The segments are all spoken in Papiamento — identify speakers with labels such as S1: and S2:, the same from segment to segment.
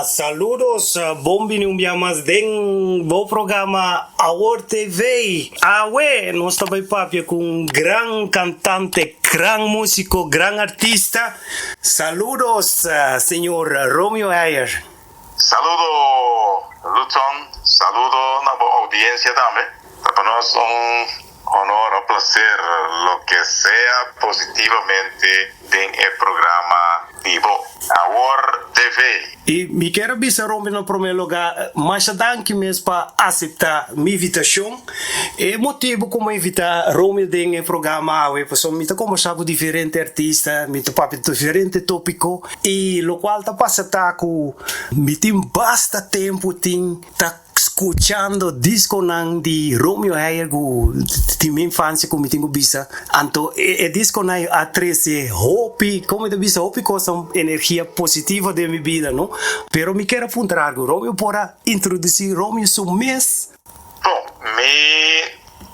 S1: Saludos, bon bini un bia mas den bo programa Awor TV. Awe nos ta bai papia ku un gran kantante, gran músiko, gran artista. Saludos, señor Romeo Heyer.
S2: Saludo Luton, saludo na bo audiencia tambe. Ta pa nos un honor o placer loke sea positivamente den e programa di bo Awor TV.
S1: Y mi kier a bisa Romeo na prome lugar masha danki mes pa acepta mi invitacion. E motibo cu mi a invita Romeo den e programa awe pasobra mi ta combersa cu diferente artista, mi ta papia diferente topico y locual ta pasa ta cu mi tin basta tempo tin ta scuchando disconan di Romeo Heyer cu di mi infancia cu mi tin cu bisa anto e disconan a trece hopi como mi ta bisa hopi cosa energia positivo den mi bida no pero mi kier a puntra algo Romeo por a introduci Romeo su mes?
S2: Bon, mi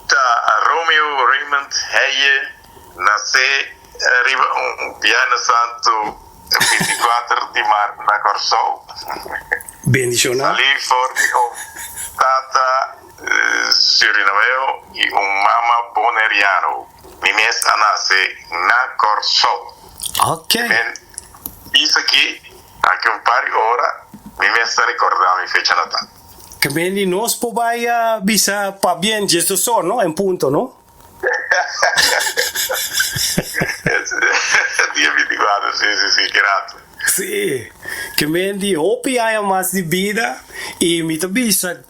S2: ta Romeo Raymond Heyer nace riba un Biernes Santo 24 di maart na Kòrsou.
S1: Bendishoná.
S2: Salí for di un tata Surinameo i un mama Boneriano. Mi mes a nase na Kòrsou.
S1: Ok.
S2: Men bisa ki aki un par di ora mi mes ta rekordá mi fecha natal.
S1: Ke men di nos por bai a bisa pabien djes so, no? En punto, no?
S2: Dia 24, si, si, si, grato.
S1: Si, ke men di hopi aña mas di bida i mi ta bisa,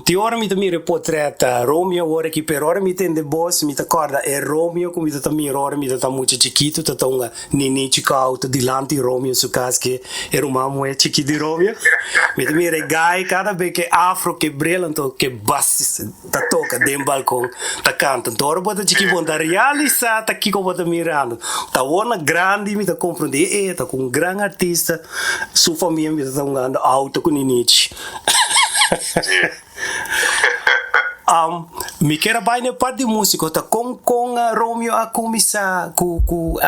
S1: tin ora mi ta mira e potret Romeo awor aki, pero ora mi tende bos mi ta kòrda e Romeo ku mi ta ta mira ora mi ta ta mucha chikitu, ta ta un ninichi kouto dilanti Romeo su kas ke e ruman muhé chikit di Romeo. Mi ta mira e gai kada be ke afro, ke bril anto ke bas. Ta toka den balkon, ta kanta. Anto ora bo ta chiki bo no ta realisá ta kiko bo ta mirando. Ta awor na grandi mi ta komprondé, e ta ku un gran artista, su famia mi ta ta hungando auto ku ninichi. Mi kier a bai na e part di músiko, ta kon kon Romeo a kuminsá ku ku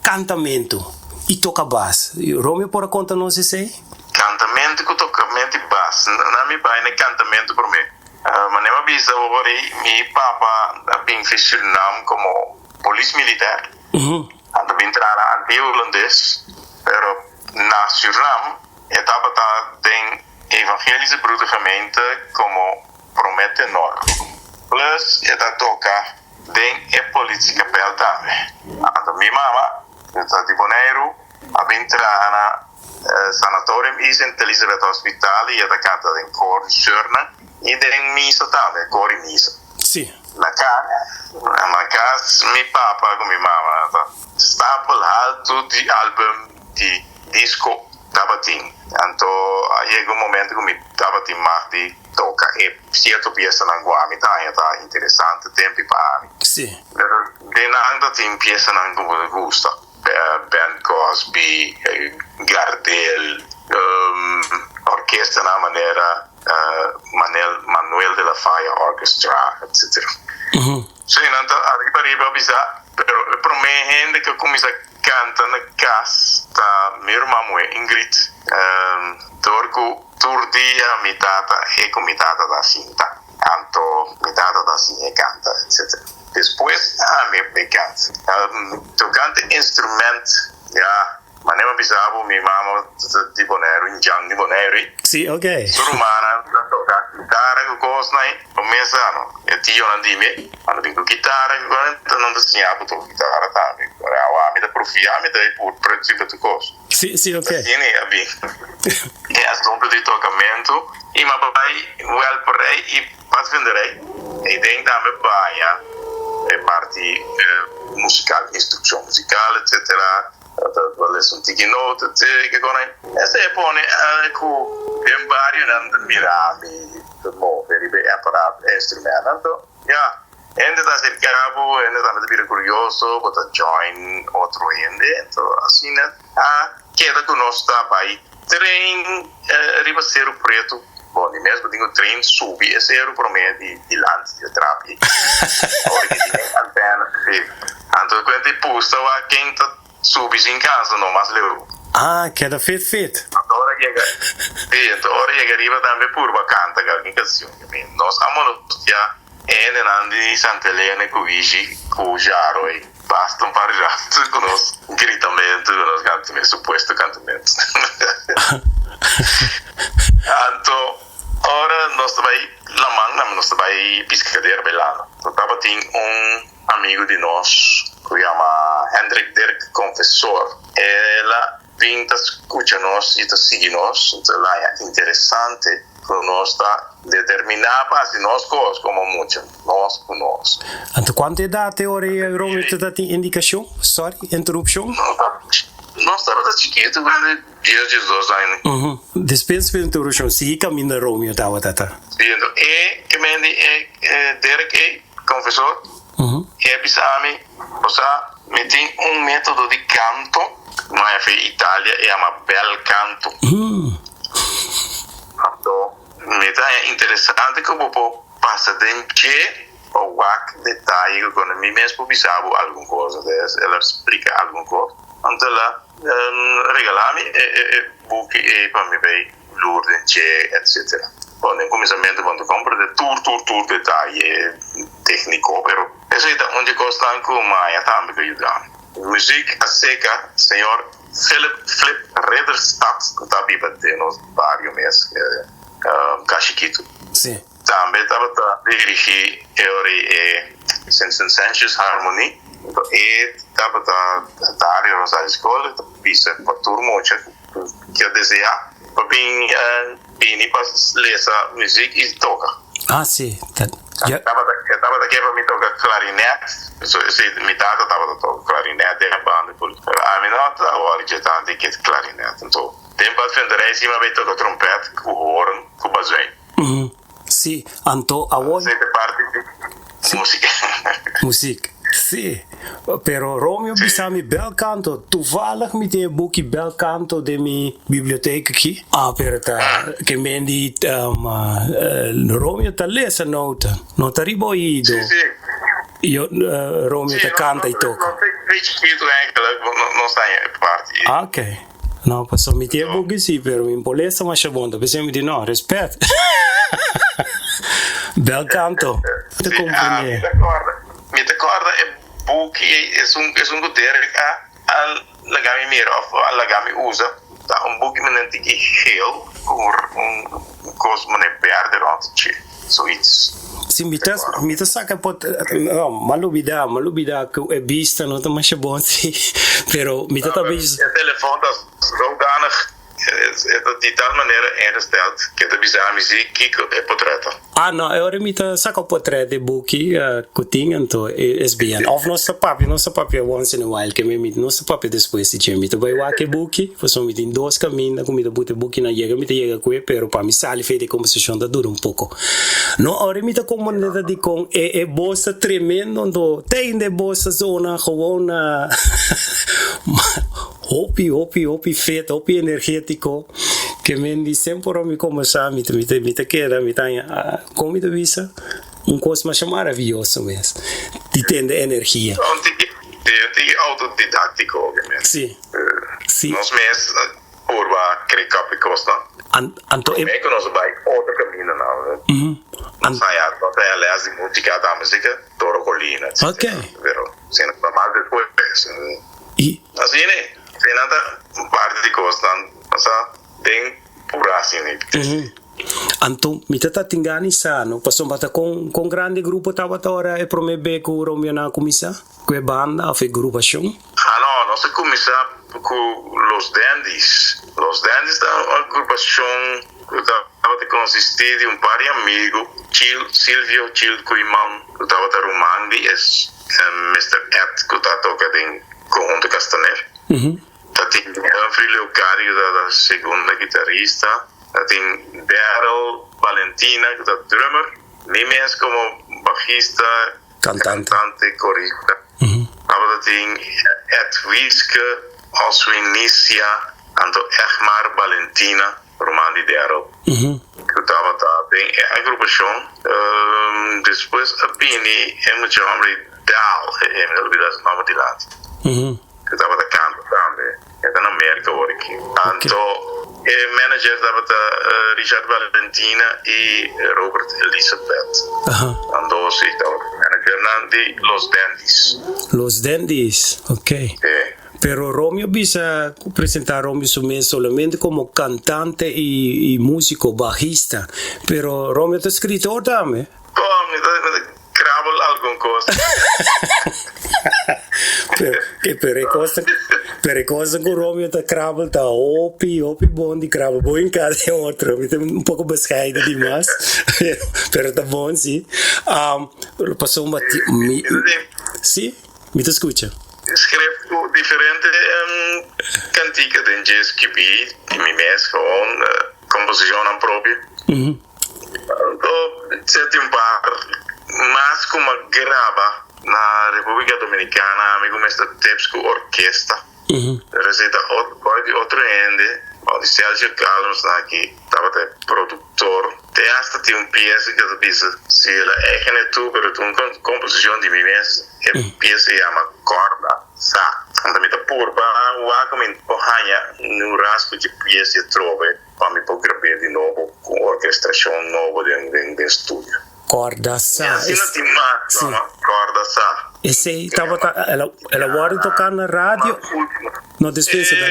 S1: kantamentu i toka bas? Romeo por a konta nos esei?
S2: Kantamentu ku tokamentu di bas, na mi bai na kantamentu promé. Manera mi a bisa bo por ei, mi papa a bin fi Surinam komo polis militar. A ta bin traha na Antia Hulandes, pero na Surinam e tabata den Evangelische Broedergemeente komo promé tenor. Plus e ta toka den e politiekapel tambe. Anto mi mama, ku ta di Boneiru, a bin traha na Sanatorium i Sint Elisabeth Hospital i e ta kanta den koor di Surnan i den misa tambe, koor i misa.
S1: Sí.
S2: Na kas, na kas mi papa ku mi mama ta stapel haltu di album di disko tabatin. Anto a yega un momento ku mi tabatin mag di toka e sierto piesanan ku ami ta haña ta interesante tempi pa ami.
S1: Sí.
S2: Pero den nan ta tin piesanan ku bo ta gusta. Ben Cosby, Gardel, orkestanan manera Manuel de la Falla Orchestra, etc. So nan ta ariba ariba bisa, pero e prome hende ku a kuminsá kanta na kas ta mi ruman muhé Ingrid, dor ku tur dia mi tata e ku mi tata ta sinta. Anto mi tata ta siña e canta etc. Despues ami a bay canta. Tocante instrument ya manera mi a bisa bo mi mama ta di Boneiru Indian di Boneiru.
S1: Si ok.
S2: Su rumannan ta toca kitara cu cosnan ey bo mes sa no. E tionan di mi anda bin cu kitara cu cosnan enton nan ta siña bo toca kitara tambe. Awa ami ta profia ami ta ey pur principio tur cos.
S1: Si si ok.
S2: Asina e a bin. E asunto di tocamento y m'a bay welperij y padvinderij y den tambe baña e parti musical, instruccion musical etcetera, ta les un tiki nota etcetera con ey. Esey a pone cu den barionan ta mira mi ta move riba e aparato, e instrumento. Anto ya. Hende ta acerca bo, hende tambe ta bira curioso, bo ta join otro hende, ento asina a keda cu nos ta bay train riba Seru Preto, bon di mes bo tin cu train subi e seru prome di dilanti di e trapi, ora ki tin e antena, si, anto cuenta e pusta wak ken ta subi sin cansa no mas leu.
S1: Ah, keda fit fit.
S2: Anto ora yega. Sí, anto ora yega riba tambe purba kanta algun kansion. Nos a molestia hendenan di Santa Elena ku Wishi ku Jaro ei basta un par di rato ku nos gritamentu, ku nos kantamentu, supuesto kantamentu. Anto ora nos ta bai laman, tambe nos ta bai piskadera bai landa. Tabatin un amigu di nos ku yama Hendrik Dirk Confessor. El a bin ta skucha nos i ta sigui nos. Ta laña interesante ku nos ta determiná pa hasi nos kos komo mucha, nos ku nos.
S1: Anto kuantu edat e ora ei Romeo ta tin indikashon? Sorry, interupshon.
S2: Nos tabata chikitu, kuantu dies, diesdos aña.
S1: Despues di interupshon, sigui kaminda Romeo tabata ta.
S2: Sí, anto e ke men di e Derek ei, konfesor, e a bisa mi, Bo sa, mi tin un método di kanto, ma e fe Italia e yama bel canto. Anto mi ta haña interesante ku bo por pasa den dje pa wak detaye ku kono mi mes por bisa bo algun kos. Entonces el a splika algun kos. Anto el a regalá mi e buki ei pa mi bay lur den dje etcetera. Bon, den kuminsamentu bo no ta komprende tur tur tur detaye tékniko, pero esei ta un di e kosnan ku maya tambe ku a yuda mi. Muziek a seka señor Philip Flip Ridderstad ku ta biba den nos bario mes, Kashikitu.
S1: Sí.
S2: Tambe tabata dirigí e ora e Sint Vincentius Harmonie. E tabata Dario Rosario Skol ta bisa pa tur mucha ku ke deseá pa bin bini pa lesa muzik i toka.
S1: Ah, sí.
S2: E tabata ke pa mi toka klarinet, si mi tata tabata toka klarinet den e banda, pero ami no ta wòrdu dje tantu di ke klarinet. Anto den padvinderij si mi a bay toka trompèt ku hoorn ku bazuin.
S1: Si, anto awor.
S2: Esei ta parti di musika.
S1: Muzik, si. Pero Romeo bisa mi bel canto. Toevallig mi tin e buki Bel Canto den mi biblioteca aki. Ah, pero ta ke men di Romeo ta lesa nota. No ta riba oido.
S2: Si, si.
S1: Yo, Romeo ta canta y toca.
S2: No ta chikitu eigenlijk, no sa e parti.
S1: Ah, ok. No, pasobra mi tin e buki si, pero mi por lesa masha bon. Ta p'esei mi di no, respet. Bel canto.
S2: Ta comprende. Mi ta corda e buki ei, esun esun cu Derek a a laga mi mira of a laga mi usa, ta un buki menen tiki geel cu un cos menen berde rond dje, zoiets.
S1: Si mi ta mi ta saca pot no m'a lubida m'a lubida cu e bista no ta masha bon si pero mi ta ta
S2: E telefon ta zodanig E ta di tal manera ingesteld ke ta bisa mi si kiko e potret ta.
S1: Ah no, e ora mi ta saka potret e buki ku tin anto e es bien. Of nos ta papia, nos ta papia once in a while ke mi mi nos ta papia despues di dje. Mi ta bai wak e buki pasobra mi tin dos kaminda ku mi ta buta e bukinan yega mi ta yega ku e pero pa mi sali fe di e kombersashon ta dura un poko. No, ora mi ta komprende ta dikon e e bos ta tremendo anto te ainda e bos ta zona gewoon Hopi, hopi, hopi fit, hopi energétiko. Ke men di semper ora mi kombersá mi ta, mi ta, mi ta keda, mi ta haña, kon mi ta bisa? Un kos masha maravioso mes, di tende energia.
S2: Un tiki, un tiki autodidáktiko oke mes.
S1: Sí, sí.
S2: Nos mes purba krek op e kosnan.
S1: An, anto e.
S2: Promé ku nos bai otro kaminda nan. Nos haña, nos haña lès di músika tambe, así ke Toro Colina, etcétera.
S1: Oke.
S2: Pero, sino normal despues.
S1: I.
S2: Asina e, eseinan ta un parti di kosnan pasa den pura asina e.
S1: Anto mi ta ta tin gana i sa no, pasobra ta kon kon grandi e grupo tabata ora e prome be ku Romeo nan a kuminsá ku e banda òf e grupashon?
S2: Ah no, nos a kuminsá ku Los Dandies. Los Dandies ta un agrupashon ku tabata konsistí di un par di amigu, Chil, Silvio Chil Koeiman ku tabata ruman di e Mister Ed ku ta toka den Conjunto Castaner. Ta tin Humphrey Leocadio ku ta segunda guitarista. Ta tin Daryl Valentina ku ta drummer. Mi mes komo bajista,
S1: Cantante.
S2: korista. Tabata tin Ed Wieske, Oswin Nicia, anto Egmar Valentina, ruman di Daryl, ku tabata den e agrupashon. Despues a bini e mucha hòmber di Dal, e mi ta olbida su nòmber dilanti, ku tabata kanta tambe. E ta na Merka awor aki. Anto. E manager tabata Richard Valentina y Robert Elizabeth. Nan dos si tabata managernan di Los Dandies.
S1: Los Dandies, ok.
S2: Si.
S1: Pero Romeo bisa cu presenta Romeo su mes solamente como cantante y musico, bajista. Pero Romeo ta escritor tambe.
S2: Bon, mi ta krabel algun kos.
S1: Pero, pero e kos ta, pero e kos ku Romeo ta krabel ta hopi, hopi bon di krabel. Bo hinká den otro. Mi ta un poko bescheiden dimas, pero, pero ta bon si. Pasobra mi, si, mi ta skucha.
S2: Skref ku diferente kantika den dje skibí di mi mes, gewoon komposishonnan propio. Anto seti un par mas ku m'a graba na Republika Dominikana, ami ku mester tips ku orkesta. Reseta otro koi di otro hende, di Sergio Calmes nan aki tabata e produktor. Te hasta tin un piesa ku ta bisa si el a eigene tu, pero ta un komposishon di mi mes. E piesa yama Korda Sa. Anto mi ta purba wak ku mi por haña un rasgo dje piesa atrobe. Pa mi por grab'é di nobo ku un orkestrashon nobo den den studio.
S1: Kòrda sa.
S2: E asina tin mas no? Kòrda sa.
S1: Esei tabata el a el a wòrdu toká na radio? No, despensa dan.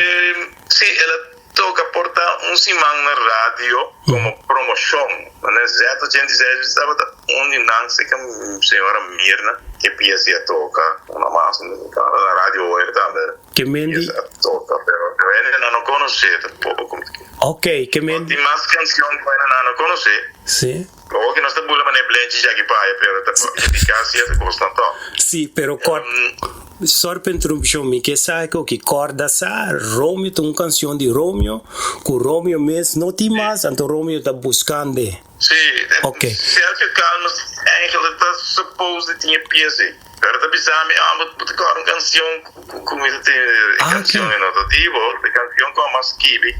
S2: Sí, el a toka por ta un siman na radio komo promoshon. Na Z86 tabata un di nan seka señora Mirna ke pies a toka una mas na radio hoor tambe.
S1: Ke men di.
S2: Esa toca pero hende nan no conoce tampoco.
S1: Ok, ke men.
S2: Tin mas cancion cu hende nan no conoce.
S1: Si.
S2: Owo ki nos ta bula mane blenchi djaki paya pero ta critica cierto cosnan toch.
S1: Si, pero cor. Sorry pa interrupcion, mi ke sa cu ki corda sa Romeo ta un cancion di Romeo cu Romeo mes no tin mas anto Romeo ta buscande.
S2: Sí,
S1: Ok.
S2: Sergio Calmes eigenlijk ta suppose di tin e pies ei. Pero ta bisa mi, ah, bo ta kòrda un kansion ku mi ta tin. E
S1: Ah,
S2: kansion
S1: ok.
S2: ei no ta di bo, e kansion ku a mas skibi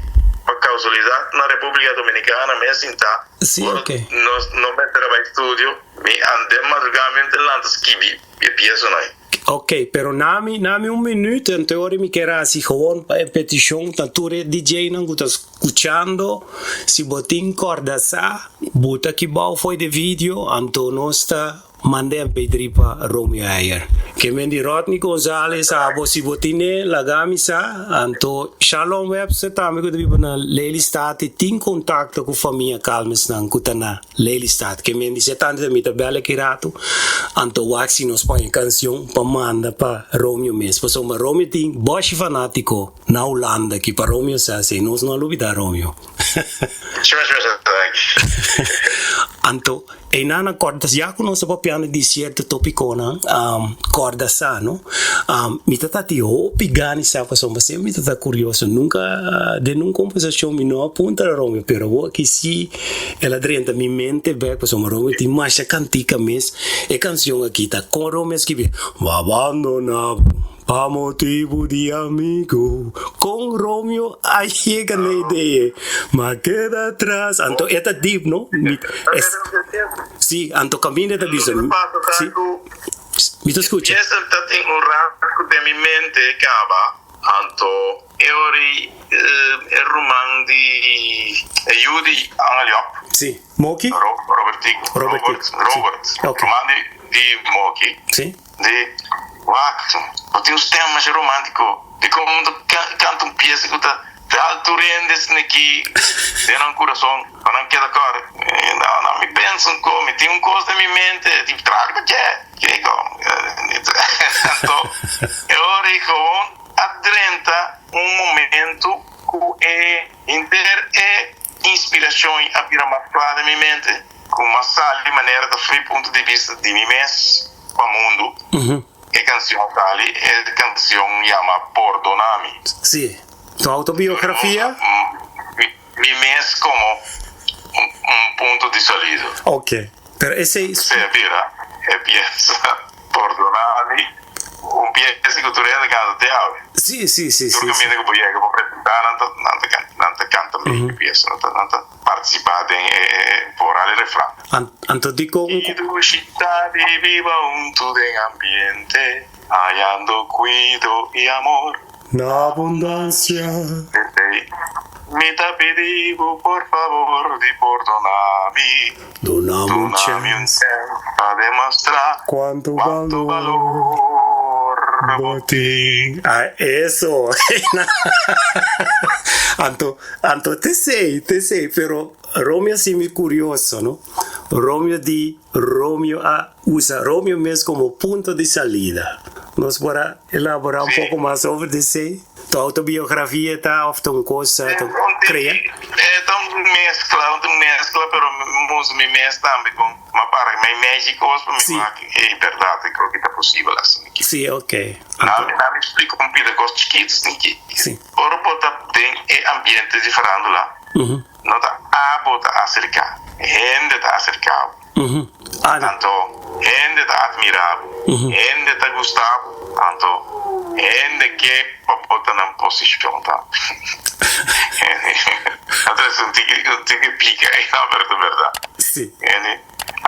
S2: pa kausualidat na Repúblika Dominikana mi a sinta.
S1: Sí,
S2: Ora
S1: ok.
S2: nos no mester a bai studio, mi ande madrugá mi ta lanta skibi e piesanan ei.
S1: Ok, pero nami, nami un minuut, anto ora mi kier hasi gewoon e peticion na tur e DJ-nan ku ta skuchando, si bo tin kòrda sa, buta aki bou fo'i de video, anto nos ta manda mp3 pa Romeo Heyer. Ke men di Rodney Gonzales, abo si bo tin'e, laga mi sa, anto Shalom Webster tambe ku ta biba na Lelystad i tin kontakto ku famia Calmesnan ku ta na. Lelystad, ke men di se tantu ta mi ta bel aki ratu, anto wak si nos pon e kansion pa manda pa Romeo mes, pasobra Romeo tin boshi fanatiko na Hulanda ki pa Romeo sa si nos no a lubida Romeo. Anto einan a kòrda ya ku nos ta papiando di sierto topikonan, kòrda sa no, mi ta tati hopi gana sa pasobra semper mi ta ta kurioso, nunka den un kombersashon mi no a puntra Romeo, pero awor aki si. El a drenta mi mente bek pasobra Romeo tin masha kantika mes. E kansion aki ta kon Romeo a skibi, Bo abandona bo pa motibu di amigu. Kon Romeo a yega na e idea ei? Ma keda atras. Anto e ta deep, no? Mi, es, si, anto kaminda ta bisa, si, mi ta skucha.
S2: Piensa ta tin un rasgo den mi mente kaba. Anto e ora ei e ruman di e yu di Angel Job.
S1: Sí. Moki?
S2: Robertico.
S1: Robertico.
S2: Robert. Robert.
S1: Sí. Ok.
S2: Ruman di di Moki.
S1: Sí.
S2: Di, Wak, bo tin un stem masha romántico. Di como bo ta canta un pieza cu ta dal tur hende esaki den nan curason pa nan keda cor. No, no, mi pensa un co, mi tin un cos den mi mente, di traha riba dje. Kiko? Anto e ora ei gewoon a drenta un momento ku e henter e inspirashon a bira mas kla den mi mente, ku mas sali di manera ta fri punto di bista di mi mes pa mundu. E kansion sali, e kansion yama Pordonami.
S1: Sí. Tu autobiografia?
S2: Mi mes komo un punto di salida.
S1: Ok. Pero esei.
S2: Sea bira e piensa pordona mi un piensa ku tur hende kanta te awe.
S1: Si, si, si, si.
S2: Tur kaminda ku bo yega bo presenta nan ta nan ta nan ta kanta mi piensa nan ta nan ta partisipa den e vooral e refran.
S1: Anto dikon un.
S2: Ki dushi ta di biba huntu den ambiente hayando kuido i amor.
S1: Na abundansia.
S2: Esei. Mi ta pidi bo por fabor di pordona mi.
S1: Duna mi un
S2: Duna mi un
S1: chèns.
S2: chèns pa demostrá
S1: Kuantu
S2: kuantu
S1: balor
S2: balor
S1: bo
S2: bo
S1: tin. Ah, eso. Anto, anto te sei, te sei, pero Romeo sí mi curioso, no? Romeo di, Romeo a usa Romeo mes como punto di salida. Nos por a elabora un
S2: Sí.
S1: poco mas over di esei? Tu autobiografia ta of ta un cosa
S2: E
S1: ta
S2: un tiki,
S1: crea?
S2: e ta un mezcla, un mezcla, pero mi usa mi mes tambe con, ma para mi mezi cos pa mi
S1: Sí.
S2: wak e berdad, e creo que ta posibel asina aki.
S1: Sí, ok.
S2: Na
S1: Anto,
S2: mi, na mi explica un pida cos chikito asina aki.
S1: sí.
S2: Ora bo ta den e ambiente di farándula, no ta abo ta acerca, hende ta acerca bo.
S1: Ana.
S2: Anto hende ta admira bo, hende ta gusta bo, anto hende ke pa bo ta nan posishon ta. Anto es un tiki un tiki pika ei no, pero ta berdad.
S1: Sí.
S2: Hende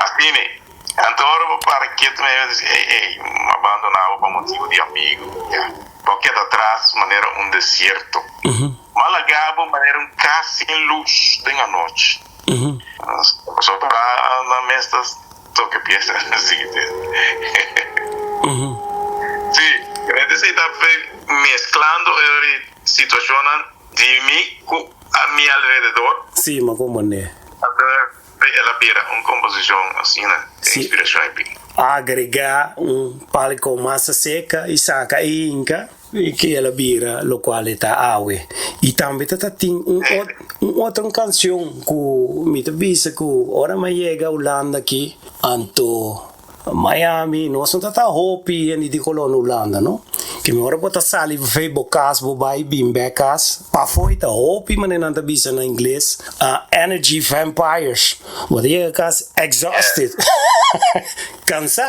S2: asina ei. Anto ora bo para ketu mei bo ta di ei ei mi abandona bo pa motibu di amigu ya. Bo keda atras manera un desierto. Mi a laga bo manera un kas sin lus den anochi. Pasobra nan mes ta toca pieza siguiente. Sí, realmente sí ta mezclando e situacionnan di mi cu a mi alrededor.
S1: Sí, ma como ne.
S2: Anto el a bira un composicion asina, e
S1: Sí.
S2: inspiracion a bin.
S1: Agrega un palco masa seca y saca e hinca. I ke el a bira lokual e ta awe. I tambe ta ta tin un un otro kanshon ku mi ta bisa ku ora mi a yega Hulanda aki, anto Miami, nos no ta ta hopi hende di koló na Hulanda no. Ke mi ora bo ta sali for bo kas bo bai bin bek kas, pafó i ta hopi manera nan ta bisa na ingles, energy vampires. Bo ta yega kas exhausted. Cansá.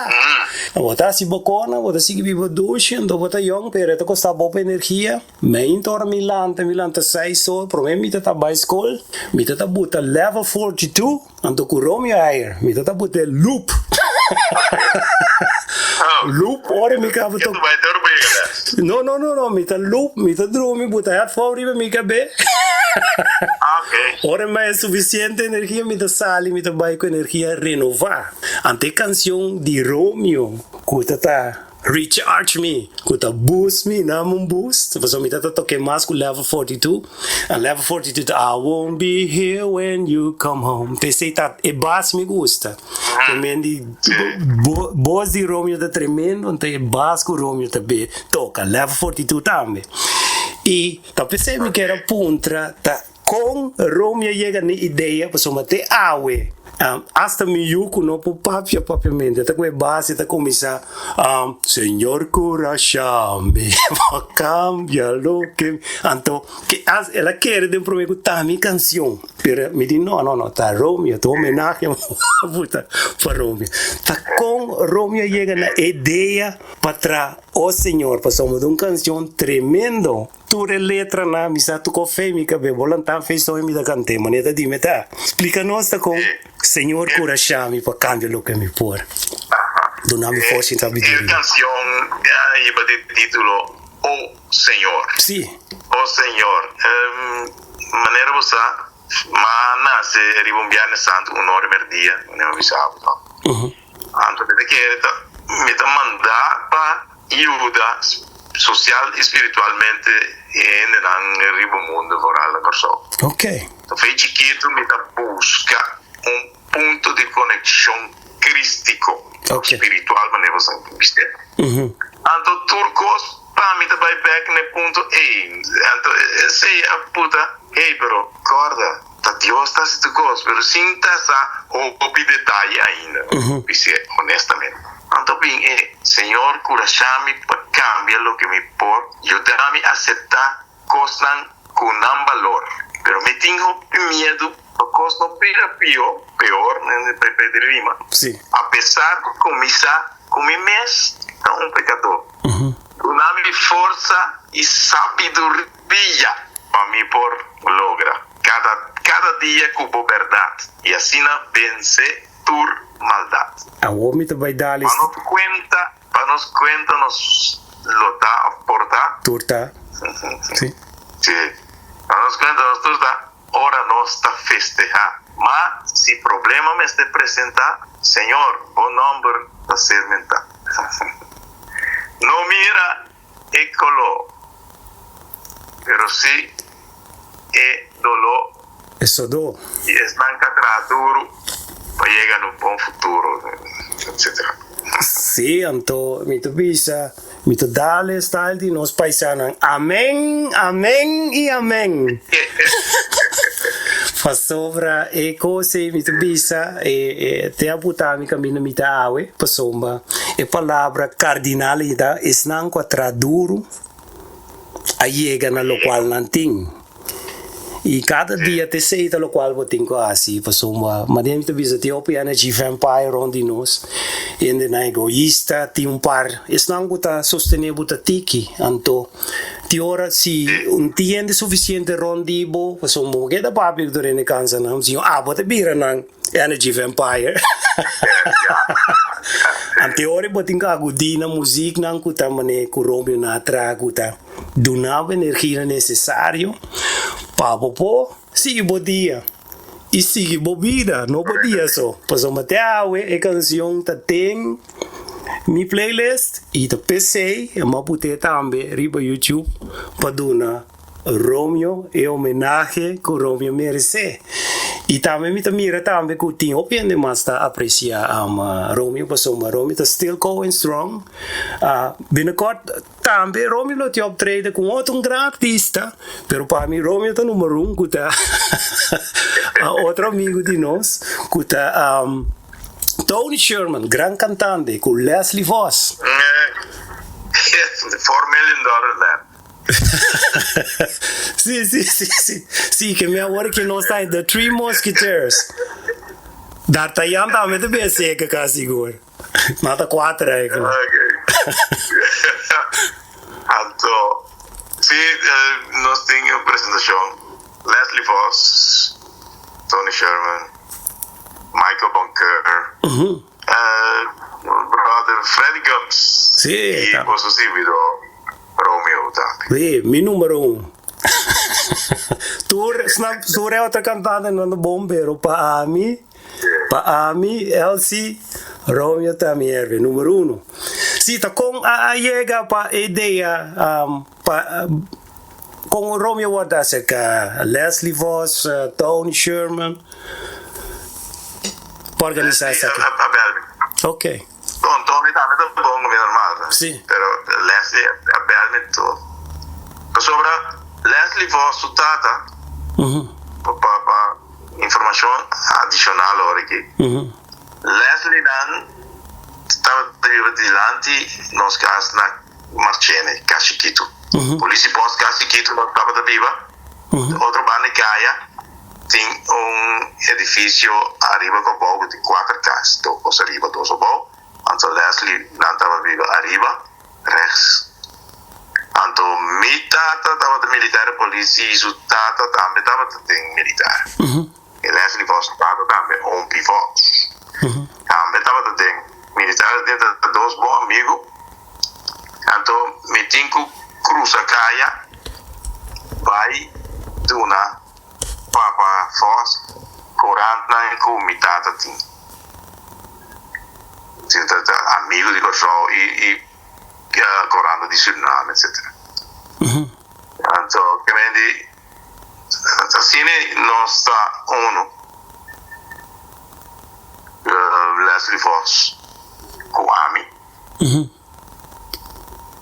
S1: Bo ta haci bo cona, bo ta sigui biba dushi, anto bo ta yong, pero e ta costa bo pa energia. Meinta ora mi lanta, mi lanta seis or, prome mi ta ta bay scol, mi ta ta buta level 42, anto cu Romeo Heyer, mi ta ta buta e loop. Loop ora mi caba to. No, no, no, no, mi ta loop, mi ta drumi, buta headphone riba mi cabe. Ora mi haya suficiente energia, mi ta sali, mi ta bay cu energia renova. Ante e cancion di Romeo cu ta ta recharge mi, cu ta boost mi, dame un boost, pasobra mi ta ta toke mas cu Level 42, en Level 42 ta I won't be here when you come home, ta esey ta e bas mi gusta, te men di bos di Romeo ta tremendo, anto e bas cu Romeo ta be toca, Level 42 tambe, y ta pesey mi kier a puntra ta. Kon Romeo yega n'e idea pasobra te awe asta mi yu ku no por papia propiamente ta ku e base ta kuminsá Señor kurashá mi pa kambia loke anto el a kere den prome ku ta mi kanshon pero mi di no no no ta Romeo ta homenahe pa Romeo ta kon Romeo yega na e idea pa traha O Señor pasobra ta un kanshon tremendo. Tur e letranan mi sa tuko fe mi kabe bo lanta fe soy mi ta kant'é manera ta dime ta splika nos ta kon Señor kurashá mi pa kambia loke mi por duna mi forsa i
S2: E
S1: sabiduria.
S2: kanshon a hiba di título O Señor.
S1: Sí.
S2: O Señor, manera bo sa, m'a nase riba un Biernes Santu un ora merdia, manera mi bisa bo. Anto mi ta kere ta mi ta manda pa Yuda sosial i spiritualmente e hendenan riba mundu foral na Kòrsou. Ta fe chikitu mi ta buska un punto di konekshon kristiko, spiritual manera bo sa bis'é. Anto tur kos pa mi ta bai bèk na e punto ei. Anto esei a puta, hey pero kòrda ta Dios ta hasi tur kos, pero sin ta sa hopi detaye ainda, bis'é honestamente. Anto bin e Señor curashá mi pa cambia loke mi por, yuda mi aceptá cosnan cu nan balor. Pero mi tin hopi miedu pa cos no bira pió, peor, pe di rima. A pesar cu cuminsá cu mi mes ta un pecador. Duna mi forsa y sabiduria pa mi por logra cada cada dia cu bo berdad y asina vence tur maldat.
S1: Awor mi ta bai dal
S2: Pa nos kuenta, pa nos kuenta nos lo ta of por ta.
S1: Tur ta, si.
S2: Si. Pa nos cuenta nos tur ta ora nos ta festeha. Ma si problema mester presenta, Señor, bo nomber ta ser menta. No mira e color, pero si e dolor.
S1: E sodó.
S2: I esnan ka traha duru pa yega na un bon futuro, etc.
S1: Sí, anto mi ta bisa, mi ta dal e style di nos paisanan, Amen, amen i amen. Pasobra e kos ei mi ta bisa, e te a buta mi kaminda mi ta awe, pasobra e palabra kardinal ei ta esnan ku a traha duru a yega na lokual nan tin. I kada dia ta esei ta lokual bo tin ku hasi pasobra manera mi ta bisa tin hopi energy vampire rond di nos, hendenan egoista, tin un par esnan ku ta sostené bo ta tiki, anto tin ora si un tin hende sufisiente rond di bo pasobra bo keda papia ku tur hende kansa nan si abo ta bira nan energy vampire anto e ora bo tin ku agudí na muziknan ku ta manera ku Romeo nan a traha ku ta. Duna bo energia nesesario pa bo por sigui bo dia i sigui bo bida, no bo dia so. Pasobra te awe e kansion ta den mi playlist i ta p'esei e m'a put'é tambe riba YouTube pa duna Romeo e homenahe ku Romeo meresé. I tambe mi ta mira tambe ku tin hopi hende mas ta apresiá Romeo pasobra Romeo ta still going strong. Binnenkort Tambe Romeo lo tin optreden ku un otro un gran artista, pero pa mi Romeo ta numero un ku ta otro amigo di nos ku ta Tony Sherman, gran kantante ku Leslie Vos.
S2: Yes, $4 million man.
S1: Si, si, si, si. Si, ke mi awor ke nos ta The Three Musketeers. D'Artagnan tambe ta bien seka kasi sigur. Mata kuater eigenlijk.
S2: Okay. Anto, si nos tin un presentacion, Leslie Vos, Tony Sherman, Michael Boncur, brother Freddy Gumbs
S1: Sí,
S2: y
S1: ta.
S2: boso servidor Romeo tambe.
S1: Sí, mi numero un. Tur, snap, tur e otro cantantenan ta bon, pero pa ami Pa ami, Elsie, Romeo ta mi herbe numero uno. Si, ta kon a a yega pa e idea pa kon Romeo wòrdu aserka Leslie Vos, Tony Sherman pa organisá esaki?
S2: Leslie a bèl mi.
S1: Ok.
S2: Bon, Tony tambe ta bon ku mi normal,
S1: Si.
S2: pero Leslie a bèl mi tur. Pasobra Leslie Vos su tata, pa. Informacion adicional ora aki. Leslie nan tabata biba dilanti nos cas na Marchene, Cas Chiquito. Politie post Cas Chiquito nos tabata biba. Otro banda di caya tin un edificio ariba cu abao cu tin cuater cas, dos ariba, dos abao. Anto Leslie nan tabata biba ariba, rechts. Anto mi tata tabata militar di politie y su tata tambe tabata den militar. E Leslie Vos su tata tambe, Ompie Vos, tambe tabata den militar. Den ta dos bon amigo. Anto mi tin cu cruza caya bay duna papa Vos corantnan cu mi tata tin. Ta amigo di Corsou y. Coranda di Suriname etcetera. Anto kemendi asina nos ta uno Leslie Vos ku ami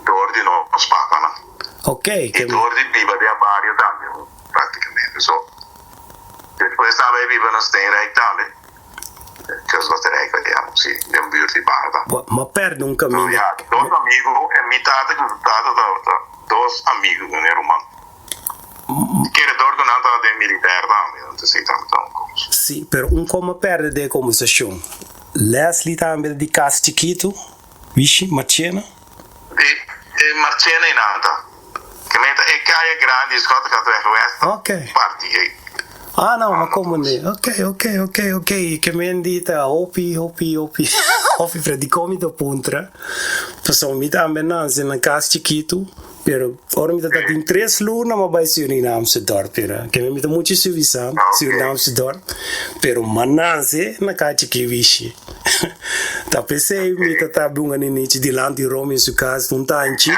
S2: door di nos papanan i door di biba den a bario tambe praktikamente so despues tambe a biba na Steenrijk tambe. Kes lo ta rijk ya, si, den buurt di banda.
S1: Bo a perde un caminda.
S2: Ya, dos amigo, en mi tata cu su tata tabata dos amigo cu ne ruman. Kere dor cu nan tabata den militair tambe, entonces si tabata un cos.
S1: Si, pero un como a perde den e conversacion. Leslie tambe di cas chikito, Wishi, Marchena?
S2: Di, e Marchena y nan ta. Ke meta e kaya grandi Schottegatweg West ta parti ei.
S1: Ah no, ma como ne. Ok, ok, ok, ok. Ke men di ta hopi, hopi, hopi, hopi predicó mi ta puntra. Pasobra mi tambe nase na kas chikitu, pero ora mi ta tin tres luna mi a bai Surinaamse dorp, pero keme mi ta muchu suivisá Surinaamse dorp, pero mi a nase na kas Chikiwishi. Ta p'esei mi ta ta bunga ninichi dilanti Romeo su kas un tanchi,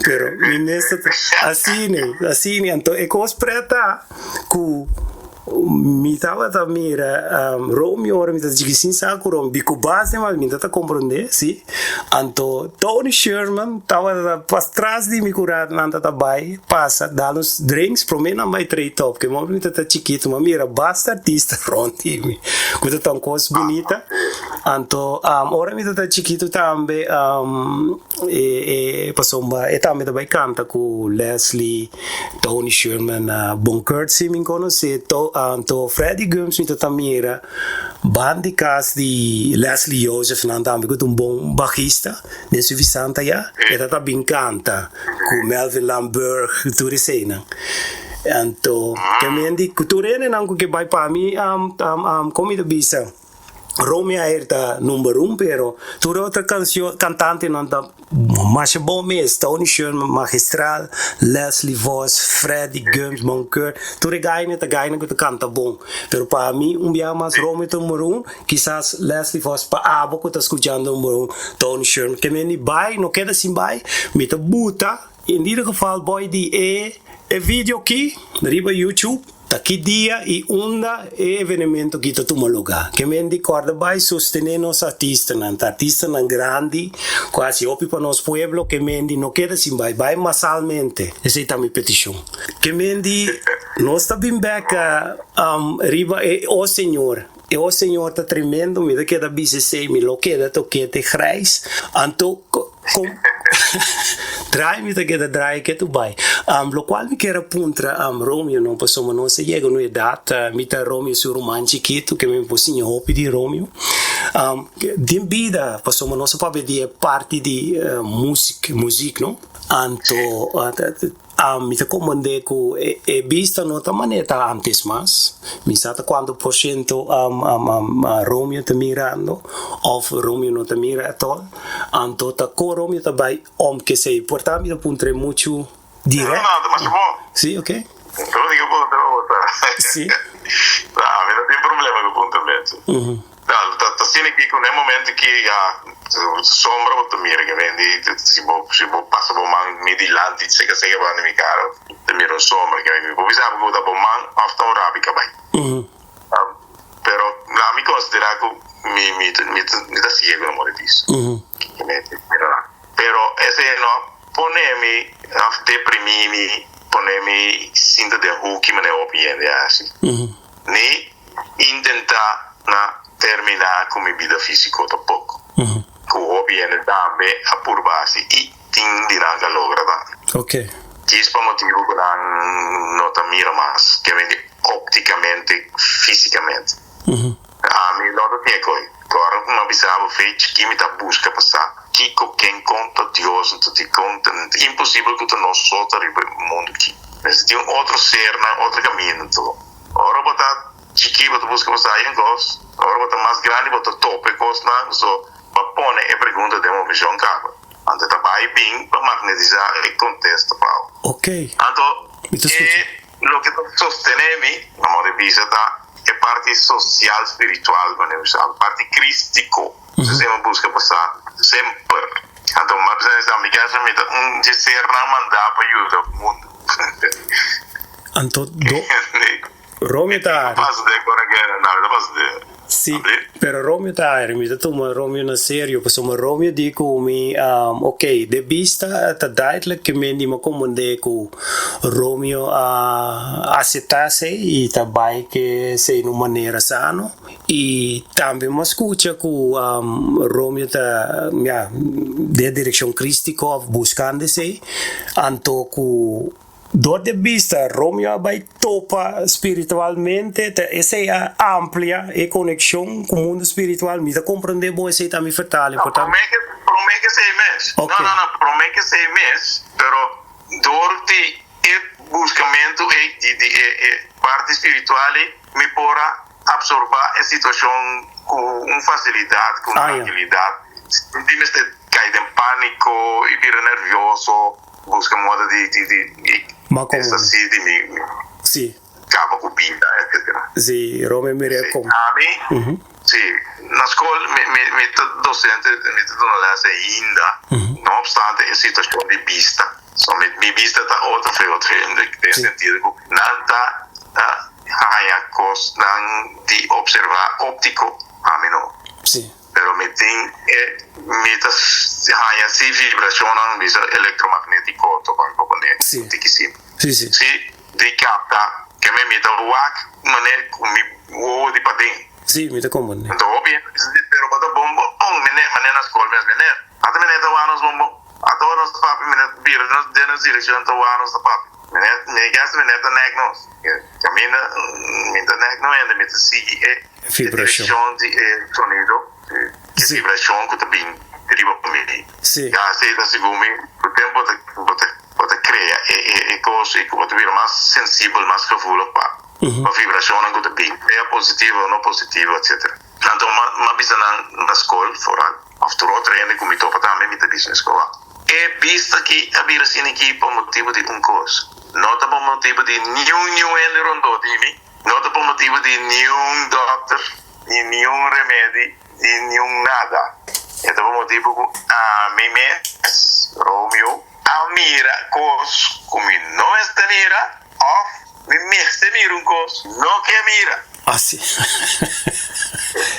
S1: pero mi mes ta ta asina, asina. Anto e kos prèt ta ku Mi tabata mira Romeo ora mi ta chiki sin sa ku Romeo di ku base mas mi ta komprondé si. Anto Tony Sherman tabata pas tras di mi ku rat nan ta bai pasa dal nos drinks promé nan bai trei top ke modo mi ta chikitu mi a mira basta artista rond di mi ku ta ta un kos bunita. Anto ora mi ta chikitu tambe e pasobra e tambe ta bai kanta ku Leslie. Tony Sherman na Bon Kurt si mi konosé to anto Freddie Gumbs mi ta ta mira ban di kas di Leslie Joseph nan tambe ku ta un bon bajista den Suffisant aya e ta ta bin kanta ku Melvin Lamberg tur eseinan anto ke men di ku tur hendenan ku ke bai pa mi kon mi ta bisa. Romeo Air ta number un pero tur e otro cancion cantantenan ta masha bon mes Tony Sherman magistral Leslie Vos Freddy Gumbs Moncur tur e gainan ta gainan cu ta canta bon pero pa mi un biaha mas Romeo ta number un kisas Leslie Vos pa abo cu ta scuchando number un Tony Sherman ke men di bai no keda sin bai mi ta buta in ieder geval boy di e e video aki riba YouTube. Ta ki dia i unda e evenemento aki ta tuma lugá? Ke men di kòrda bai sostené nos artistanan. Ta artistanan grandi ku hasi hopi pa nos pueblo. Ke men di no keda sin bai, bai masalmente. Esei ta mi petishon. Ke men di nos ta bin bèk riba e O Señor. E O Señor ta tremendo, mi ta keda bisa esei, mi lo keda tokete grijs. Anto Kon draai mi ta keda draai ketu bai. Lokual mi kier a puntra Romeo no pasobra nos a yega un edat mi ta Romeo su ruman chikitu ke mi por siña hopi di Romeo. Den bida pasobra nos a papia di e parti di musik muzik no anto Mi ta komprendé ku e bista no ta manera ta antes mas. Mi sa ta kuantu por shento Romeo ta mirando òf Romeo no ta mira atòl. Anto ta kon Romeo ta bai om ke esei. Por ta mi ta puntra e muchu dirèkt.
S2: No, no, ta masha bon.
S1: Si, oke.
S2: Lo di ku puntra bo ta.
S1: Si.
S2: No, mi no tin problema ku puntramentu. No, ta asina ki ku na e momento ki ya sombra bo ta mira ke men di si bo si bo pasa bo man mi dilanti seka seka banda mi kara bo ta mira un sombra ke men bo bisa ku ta bo man of ta un rabi ka bai. Pero na mi konsidera ku mi mi mi mi ta siego na modo di bisa. Pero esei no a pone mi of deprimi mi pone mi sinta den huki manera hopi hende a hasi. Ni intentá na terminá ku mi bida físiko tampoko. Ku hopi hende tambe a purba hasi i tin di nan ka logra tambe. Djis pa motibu ku nan no ta mira mas, ke mende óptikamente, físikamente. Ami no ta tin e koi. Kòrda ku mi a bisa bo fe chikí mi ta buska pa sa kiko, ken, kon ta Dios, nto dikon ta imposibel ku ta nos so ta riba e mundu aki. Mester tin un otro sernan, otro kaminda nto. Ora bo ta chikí bo ta buska pa sa un kos, ora bo ta mas grandi bo ta topa e kosnan, so bo a pone e pregunta den bo vishon kaba. Anto ta bai bin pa magnetisa e kontesta pa bo. Anto e loke ta sostene mi, na modo di bisa, ta e parti sosial spiritual ku mi sa, parti kristiko. Esei mi buska pa sa semper. Anto mi a bisa esei, mi kere sa mi ta un dje sernan mandá pa yuda mundu.
S1: Anto do Romeo ta ari. Si, pero Romeo ta ari. Mi ta tuma Romeo na serio pasobra Romeo di ku mi, ok, de bista ta duidelijk ke men di mi a komprende ku Romeo a aseptá esei i ta bai ke esei na un manera sano. I tambe mi a skucha ku Romeo ta, ya, den direkshon kristiko òf buskando esei. Anto ku Dor di bista Romeo a bai topa spiritualmente, ta esei a amplia e konekshon ku mundu spiritual. Mi ta komprendé bon esei ta mi vertaling.
S2: No, promé ke promé ke esei mes.
S1: Ok.
S2: No, no, no, promé ke esei mes, pero dor di e buskamentu ei di di e e parti spiritual ei, mi por a apsorbá e situashon ku un fasilidat, ku un
S1: Ah, ya.
S2: trankilidat. Sinti mester kai den pániko i bira nervioso, buska moda di di di di
S1: Ma komo?
S2: deshasí di mi
S1: Sí.
S2: kaba ku bida, etcetera.
S1: Sí, Romeo mira
S2: Sí,
S1: kom.
S2: ami, sí, na skol mi mi mi ta dosente, mi ta duna lès ainda, no opstante e situashon di bista. So mi mi bista ta otro fe otro hende den
S1: Sí.
S2: sentido ku nan ta haña kosnan di opservá óptiko, ami no.
S1: Sí.
S2: Pero mi tin e mi ta haña si vibrashonnan bisa elektromagnétiko tokan koponé
S1: Sí.
S2: un tiki simpel.
S1: Sí, sí.
S2: Si di kapta ke mi mi ta wak manera ku mi wowo di paden.
S1: Sí, mi ta komprendé.
S2: Anto hopi hende bisa di pero bo ta bon bon mene manera na skol mes mene. Ata mene ta wak nos bon bon. Ata ora nos ta papia mene ta bira nos den nos direkshon ta wak nos ta papia. Mene mi gasta mene ta nek nos. Kaminda mi ta nek no hende mi ta sigui e
S1: Vibrashon.
S2: direkshon di e sonido, e
S1: Sí.
S2: vibrashon ku ta bin riba mi.
S1: Sí.
S2: Ya así ta segun mi ku tempo bo ta bo ta bo ta krea e e e kos i ku bo ta bira mas sensibel, mas gevoelig pa pa vibrashonnan ku ta bin, sea positivo o no positivo, etcetera. Anto m'a m'a bisa nan na skol foral òf tur otro hende ku mi topa tambe mi ta bisa na skol, E bista ki a bira asina aki pa motibu di un kos, no ta pa motibu di niun niun hende rondó di mi, No ta pa motibu di niun dòkter, ni niun remedi, ni niun nada. E ta pa motibu ku ami mes, Romeo, a mira kos ku mi no mester mira, òf mi mester mira un kos no ke mira.
S1: Asi.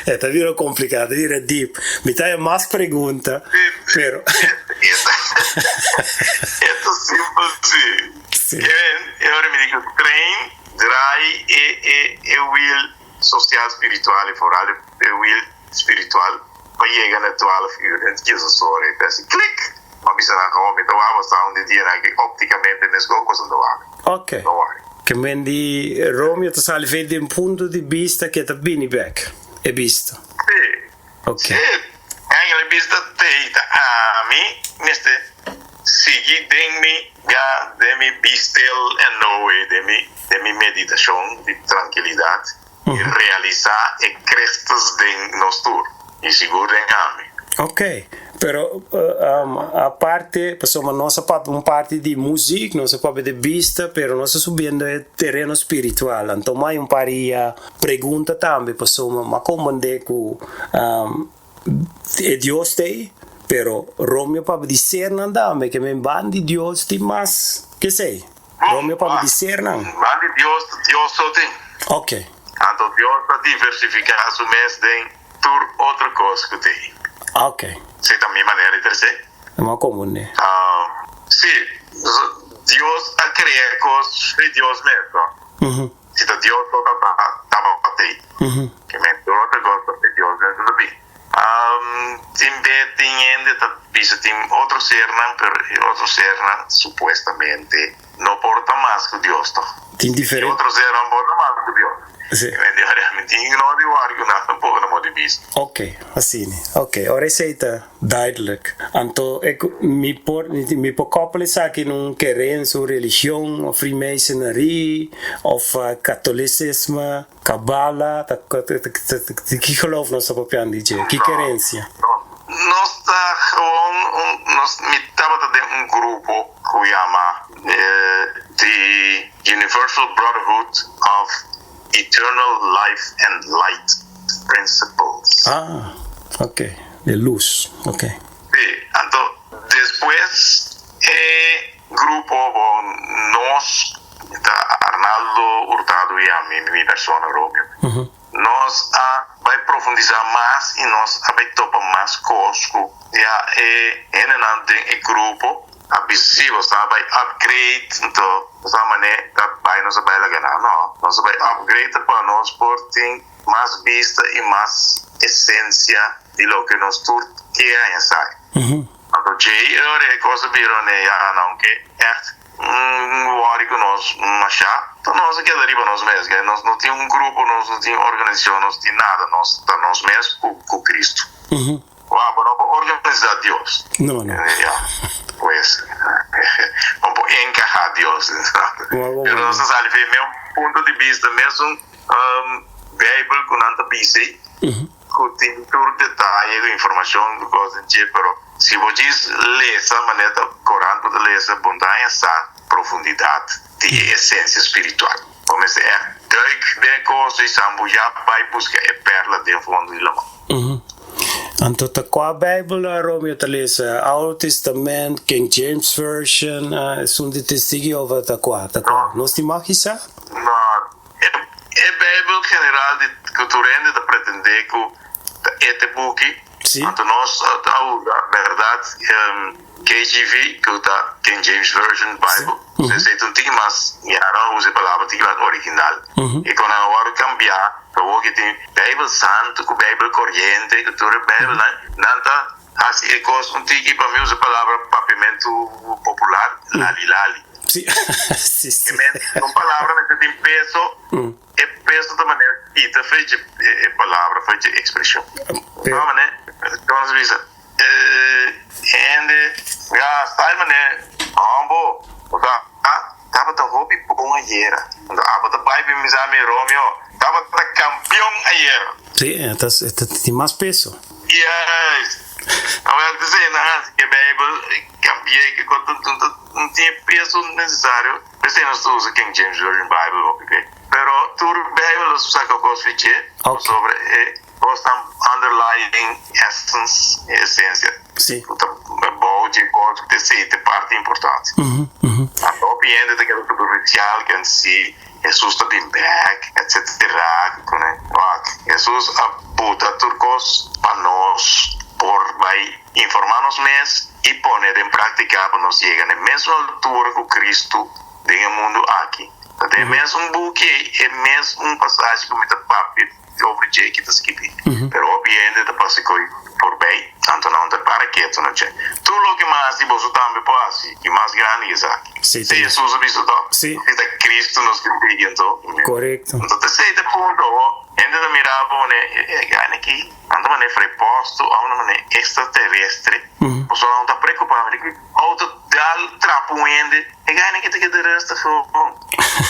S1: E ta bira kompliká, ta bira dip. Mi ta haña mas pregunta, pero.
S2: E ta simpel, si.
S1: Si.
S2: E ora mi di ku train. Draai e e e wiel social spiritual e foral e wiel spiritual pa yega na twaalf uur en Jesus ora e ta hasi klik ma bisa nan gewoon mi ta wak bo sa un di dianan aki opticamente mesco cos nan ta wak
S1: Ok.
S2: no worry.
S1: Ke men di Romeo ta sali fe den punto di bista ke ta bini bek e bista.
S2: Si.
S1: Ok.
S2: Si, Angel e bista tei ta ami mester sigui den mi ya den mi be still and know it den mi den mi meditacion di trankilidad y realisa e Christus den nos tur y sigur den ami.
S1: Ok, pero aparte pasobra nos a papia un parti di muziek, nos a papia di bista, pero nos a subiendo e tereno spiritual, anto mai un par di Pregunta tambe pasobra m'a comprende cu e Dios t'ey, pero Romeo papia di sernan tambe, ke men ban di Dios tin mas k'esey. Romeo papia di sernan.
S2: Ban di Dios, Dios so tin.
S1: Ok.
S2: Anto Dios ta diversifica su mes den tur otro cos cu t'ey.
S1: Ok.
S2: Esey ta mi manera di trece.
S1: M'a comprende.
S2: Si, Dios a crea cos di Dios mes, no? Si ta Dios lo ta tabat'ei. Ke men tur otro kos ta di Dios den su bin. Tin be tin hende ta bisa tin otro sernan pero e otro sernan supuestamente no por ta mas ku Dios toch.
S1: Tin diferente.
S2: E otro sernan por ta mas ku Dios.
S1: Si.
S2: Ke men di mi tin no di wòrdu ku nan tampoco na modo di bisa.
S1: Ok, asina. Ok, ora esei ta duidelijk. Anto e ku mi por mi por koppel esaki na un kerensia, un religion of freemasonry of catolicisme, kabala, ta di ki geloof nos ta papiando di dje? Ki kerensia?
S2: No, nos ta gewoon un nos mi tabata den un grupo ku yama The Universal Brotherhood of Eternal Life and Light Principles.
S1: Ah, ok. De lus, ok.
S2: Sí, anto despues e grupo, bon, nos, ta Arnaldo Hurtado i ami, mi persona, Romeo, nos a bai profundisá mas i nos a bai topa mas kos ku ya e hendenan den e grupo A bisa si bo sa bai upgrade nto bo sa mane ta bai nos a bai laga nan no nos a bai upgrade ta pa nos por tin mas bista y mas esencia di loke nos tur ke haña sa anto djey e ora e cos a bira one ya aunke echt un worry cu nos masha ta nos a keda riba nos mes nos no tin un grupo nos no tin organisacion nos tin nada nos ta nos mes cu Cristo. Wou, bo no por organisa Dios.
S1: No, no.
S2: Ya, pues, bo por encaha Dios. Pero nos ta sali fe meu punto di bista, mesun Bijbel cu nan ta bisa ei, ku tin tur detaye ku informashon ku kos den dje, pero si bo djis lesa manera ta korant bo ta lesa, bo no ta haña sa profundidat di e esensia spiritual. Bo mester ègt duik den e kos i sambuyá bai buska e pèrla den fondo di laman.
S1: Anto ta kua Bijbel Romeo ta lesa? Oude Testament, King James Version, esun di Testigo Jehova ta kua? Ta kua? Nos tin mag hisa?
S2: No, e Bijbel general di ku tur hende ta pretendé ku ta e te buki, anto nos ta usa bèrdat KJV, ku ta King James Version Bible, so esei ta un tiki mas, ya nan a usa e palabra tiki mas original, i ku nan a wòrdu kambiá, awor ki tin Bijbel Santu ku Bijbel Koriente ku tur e Bijbelnan, nan ta hasi e kos un tiki, pa mi usa e palabra papiamentu popular, lali lali.
S1: Sí, sí, sí.
S2: Ke men, un palabra mester tin peso, e peso ta manera kita fe dje e palabra, fe dje ekspreshon.
S1: Pero.
S2: Manera, kon nos bisa, hende, ya, style manera, hombo, bo ta, tabata hopi bon ayera. Anto abo ta bai bin bisa mi, Romeo, tabata kampion ayera.
S1: Sí, e ta, e ta tin mas peso.
S2: Yes. Awel, ta esei nan hasi ke Bijbel kambi'é, ke kon ta, ta. No tin e peso necesario, p'esei nos ta usa King James Version Bible hopi be. Pero tur Bijbel nos saca cos fi dje, pasobra e cosnan underlying essence, e esencia, cu ta bou dje cos, esei ta e parti importante. Anto hopi hende ta keda superficial, ken si Jesus ta bin bek, etcetera. Wak, Jesus a buta tur cos pa nos por bay informa nos mes i pone den práktika pa nos yega na e mesun altura ku Kristu den e mundu aki. Ta den e mesun buki ei, e mesun pasashi ku mi ta papia over dje ki ta skibí. Pero hopi hende ta pasa koe forbei, anto nan ta para ketu na dje. Tur loke mi a hasi, boso tambe por hasi, i mas grandi ku esaki.
S1: Sí,
S2: Si Hesus a bisa tòg?
S1: Sí.
S2: Si ta Kristu nos tin sigui anto.
S1: Korekto.
S2: Anto ta esei ta punto, hende ta mira bo, e gana aki. Nan ta manera freposto of nan manera extraterrestre. Pasobra nan ta preocupa di ki auto dal trapa un hende. E gana ki ta keda rustig gewoon.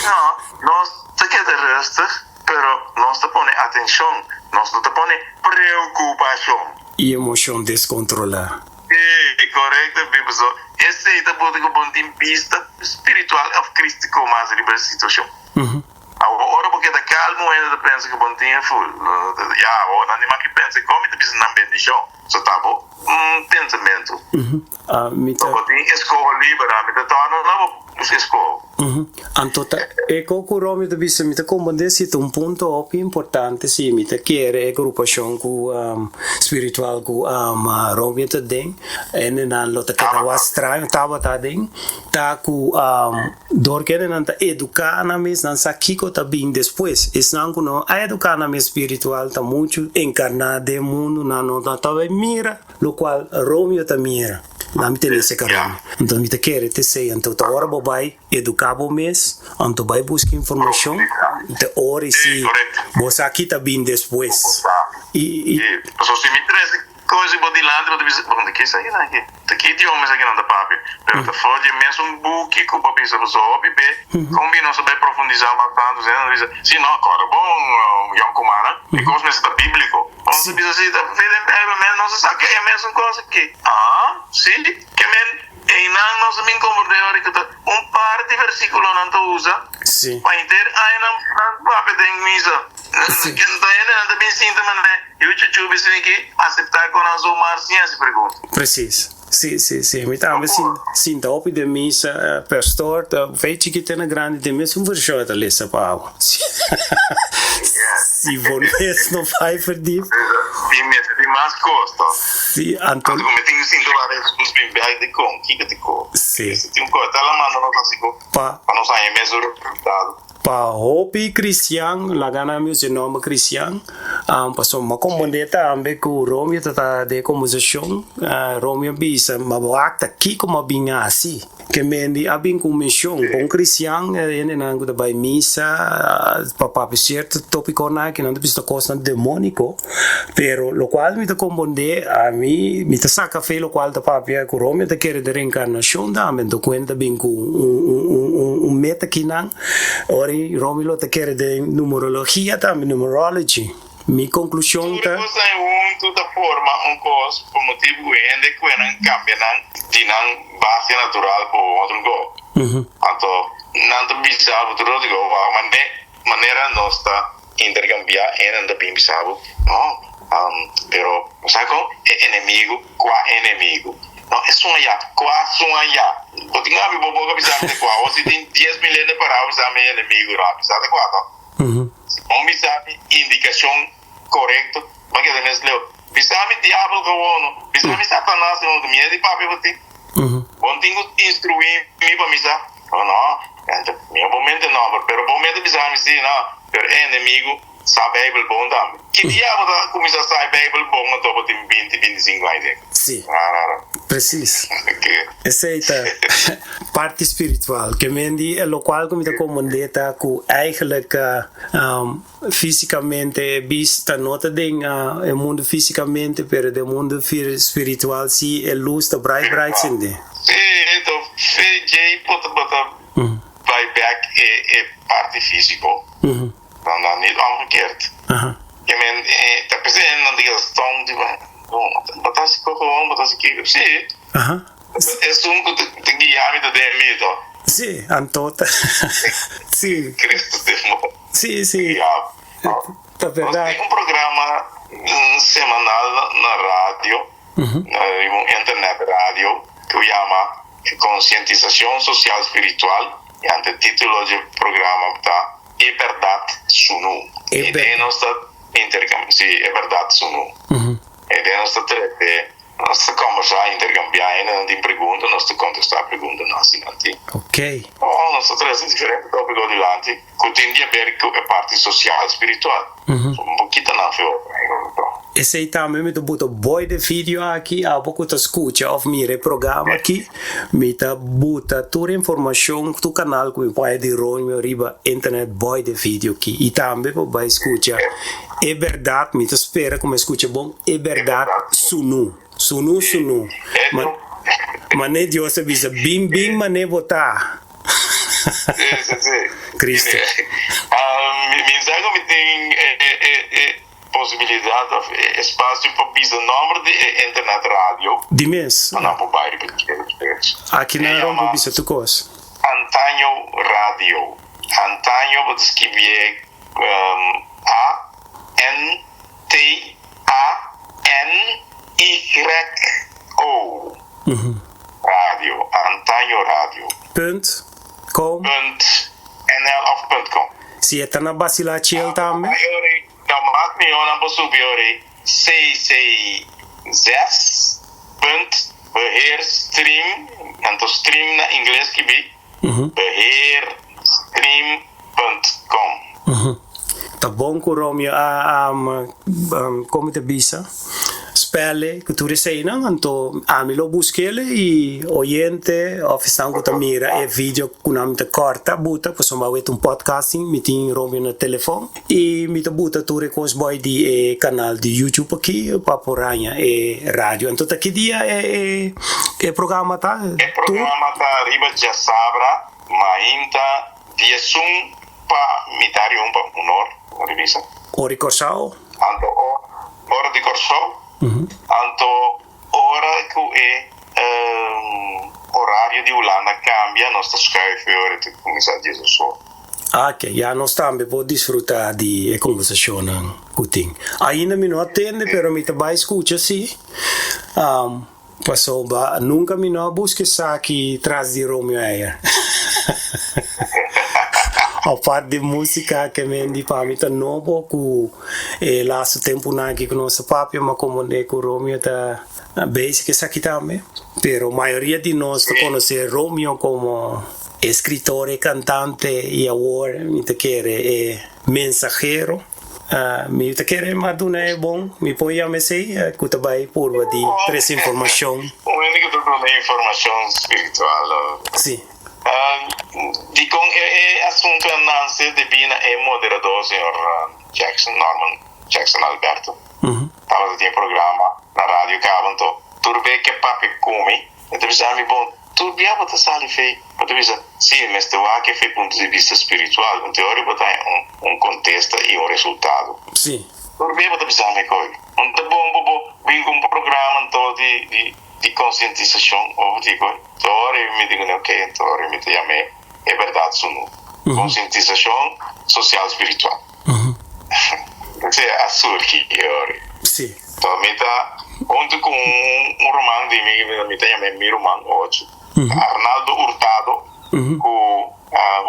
S2: No, nos ta keda rustig, pero nos ta pone atencion. Nos no ta pone preocupacion.
S1: Y emocion descontrola.
S2: Sí, corecto Pipo. So, esey ta bota cu bo tin bista spiritual of cristico mas riba e situacion. Awor ora bo keda kalmu hende ta pensa ku bo no tin e ful. Ya, awor nan di mas ki pensa kon mi ta bisa nan bendishon. So ta bo pensamentu.
S1: Mi ta.
S2: Bo tin eskoho liber, mi ta torna na bo eskoho.
S1: Anto ta e ko ku Romeo ta bisa mi ta komprende si ta un punto hopi importante si mi ta kere e grupashon ku spiritual ku Romeo ta den hende nan lo ta keda wak straño tabata den ta ku Dor kende nan ta eduká nan mes, nan sa kiko ta bin despues. Esnan ku no a eduká nan mes spiritual ta muchu enkarná den mundu, nan no ta tabata mira lokual Romeo ta mira. Nan mi tene esei ka Romeo. Anto mi ta kere te esei. Anto ta ora bo bai eduká bo mes, anto bai buska informashon, te ora i si bo sa ki ta bin despues. I, i.
S2: Koe si bo dilanti bo ta bisa, Bon, di ki esakinan aki? Ta ki idioma esakinan ta papia? Pero ta for di e mesun buki ku bo bisa bo hopi be, kon bin nos a bai profundisá mas tantu? Esei nan ta bisa, Si, no, kòrda bon, yònkumannan, e kos mester ta bíbliko. Nos ta bisa, Si, ta fe den Beibel mes, nos a saka e mesun kos aki. Ah, si? Ke men, einan nos a bin komprendé ora ku ta un par di versíkulonan ta usa pa henter aña nan papia den misa. Ta hendenan ta bin sinta manera yu chuchu bisa mi ki aseptá ku nan zomaar sin hasi pregunta.
S1: Precies. Si, si, si. Mi tambe sinta hopi den misa. Pastor ta fe chikito na grandi den mesun vershon e ta lesa pa abo. Si bo mes no bai verdiep.
S2: Tin mester tin mas kos to.
S1: Si, anto.
S2: Anto ku mi tin ku sinta wak Jesus bin bek dikon? Kiko ta ko?
S1: Si.
S2: Mester tin un kos. Ta la manda nos hasi ku
S1: Pa.
S2: Pa nos haña e mesun resultado.
S1: Pa hopi cristian, laga nan mi usa e nomber cristian, pasobra mi a comprende tambe cu Romeo ta ta den e conversacion, Romeo a bisa, ma bo acta kico mi a bin haci? Ke mendi a bin cu un mision, pa un cristian, e hendenan cu ta bay misa pa papia cierto topiconan aki, nan ta bisa ta cosnan demonico, pero locual mi ta comprende, ami mi ta saca fe locual ta papia cu Romeo ta kere den reencarnacion tambe, enton cu hende ta bin cu un meta kinan. Ora Romilo ta kere den numerologia tambe, numerology. Mi konklushon
S2: Tur
S1: ta.
S2: e kosnan huntu ta forma un kos pa motibu ku hende ku e nan kambia nan di nan base natural pa un otro go. Anto nan ta bisa bo tur otro go wak mane manera nos ta interkambiá hende nan ta bin bisa bo no pero bo sa kon e enemigu kua enemigu no esun ayá kua esun ayá bo tin abi bo boka bisa mi ta kua o si tin 10,000 hende pará bo bisa mi e enemigu no a bisa ta kua to. Un bisa mi indikashon korekto, mi a keda mes leu. Bisa mi diabel gewoon, bisa mi satanas gewoon, mi di papia bo tin. Bo no tin ku instruí mi pa mi sa. No, no, mi a bo mente nòmber, pero bo mester bisa mi si, no, pero e enemigu sa Beibel bon tambe. Ki dia bo ta kuminsá sa e Beibel bon anto bo tin binti, bintisinku aña den?
S1: Sí.
S2: Rara.
S1: Precies. Esei ta parti spiritual. Ke men di e lokual ku mi ta komprendé ta ku eigenlijk físikamente e bista no ta den e mundu físikamente pero den mundu spiritual si e lus ta bright bright sende.
S2: Sí, to fe djei por ta bai bek e parti físiko. No, no, niet omgekeerd. Ke men ta p'esei nan ta keda stom di bo ta hasi kos gewoon, bo ta hasi kiko. Sí. Esun ku ta guia mi ta den mi to.
S1: Sí, anto ta sí.
S2: Cristo den bo.
S1: Sí, sí.
S2: Ya.
S1: Ta berdad.
S2: Nos tin un programa semanal na radio, na riba un internet radio ku yama Konsientisashon Sosial Spiritual i ante titulo dje programa ta E bèrdat sunu.
S1: E
S2: I den nos ta interkam, sí, e bèrdat sunu. I den nos ta trete, nos ta kòmbersá, interkambiá, hendenan tin pregunta, nos ta kontestá preguntanan asina tin.
S1: Ok.
S2: Oh, nos ta trese diferente tópiko dilanti ku tin di aber ku e parti sosial, spiritual. Un pokito nan fe otro eigenlijk.
S1: Esei tambe mi ta buta boy de video aki, abo ku ta skucha òf mira e programa aki, mi ta buta tur informashon, tur kanal ku mi por haya di Romeo riba internet boy de video aki. I tambe por bai skucha e bèrdat, mi ta spera ku mi a skucha bon, e bèrdat sunu, sunu sunu. Mane Dios a bisa, bin bin mane bo ta. Cristo.
S2: Mi sa ku mi tin e posibilidat òf e espasio pa bisa nòmber di e internet radio.
S1: Di mes.
S2: Pa nan por bai riba dje despues.
S1: Aki nan ron por bisa tur kos.
S2: Antaño Radio. Antaño bo ta skibié A N T A N Y O. Radio, Antaño Radio.
S1: Punt com.
S2: Punt NL of punt com.
S1: Si e ta na Basila Chiel tambe.
S2: No, mas mihó nan por subi ori cc6 punt beheerstream, anto stream na ingles skibi, beheerstream punt com.
S1: Ta bon ku Romeo a komo ta bisa spèl'e ku tur eseinan, anto ami lo busk'el i oyente òf esnan ku ta mira e video ku nan mi ta kòrta buta pasobra awe ta un podcasting mi tin Romeo na telefòn i mi ta buta tur e kos bòi di e kanal di YouTube aki pa por haña e radio. Anto ta ki dia e e programa ta?
S2: E programa ta riba djasabra mainta 11 pa mitad di un pa un or, ora di bisa.
S1: Ora di Kòrsou.
S2: Anto ora di Kòrsou. Anto ora ku e orario di Hulanda kambia nos ta schuif e ora ta kuminsá 10 or.
S1: Ah, ke ya nos tambe por disfrutá di e kombersashonnan ku tin. Ainda mi no a tende pero mi ta bai skucha si. Pasobra nunca mi no a busca esaki tras di Romeo Eyer. Apart di musica ke men di pa mi ta nobo ku e laatste tempunan aki ku nos ta papia ma komprende ku Romeo ta bezig esaki tambe. Pero mayoria di nos ta konosé Romeo komo escritor e cantante y awor mi ta kere e mensahero. Mi ta kere mas duna e bon, mi por yama esei ku ta bai purba di trese informashon.
S2: Un hende ku ta duna informashon spiritual.
S1: Si.
S2: Dikon e asuntu a nanse debí na e moderador señor Jackson, Norman Jackson Alberto, tabata tin e programa na Radio Cabo, anto tur be ke papia ku mi, e ta bisa mi, bon, Tur bia bo ta sali fei, bo ta bisa, Sí, mester wak e fei punto di bista spiritual. Un teoria bo ta haña un, un kontesta i un resultado.
S1: Sí.
S2: Tur bia bo ta bisa mi koe. Un ta bon pa bo bin ku un programa anto di di di konsientisashon over di koe. Anto ora mi di kuné oke, anto ora mi ta yam'é e bèrdat sunu. Konsientisashon sosial spiritual. Esei a surgi e ora. Anto mi ta huntu ku un ruman di mi, mi ta yam'é mi ruman ocho, Arnaldo Hurtado, ku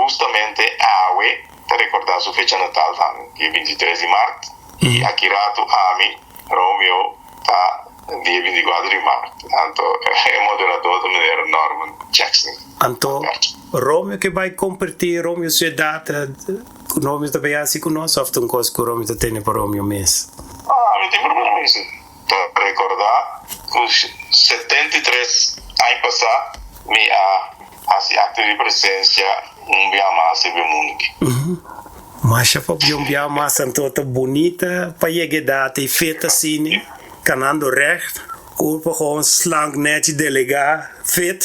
S2: hustamente awe ta recorda su fecha natal tambe, dia 23 di mart, y aki rato ami, Romeo, ta dia 24 di mart. Anto e moderador ta meneer Norman Jackson.
S1: Anto Romeo ke bai comparti Romeo su edad cu Romeo ta bai haci cu nos of ta un cos cu Romeo ta tene pa Romeo mes?
S2: Ah, mi tin problema cu esey. Ta recorda cu 73 aña pasa mi a Hasi acto di presencia un bia mas riba e mundo aki.
S1: Masha papia un bia mas anto ta bunita pa yega edad ei fit asina, canando recht, curpa gewoon slank nechi delega, fit.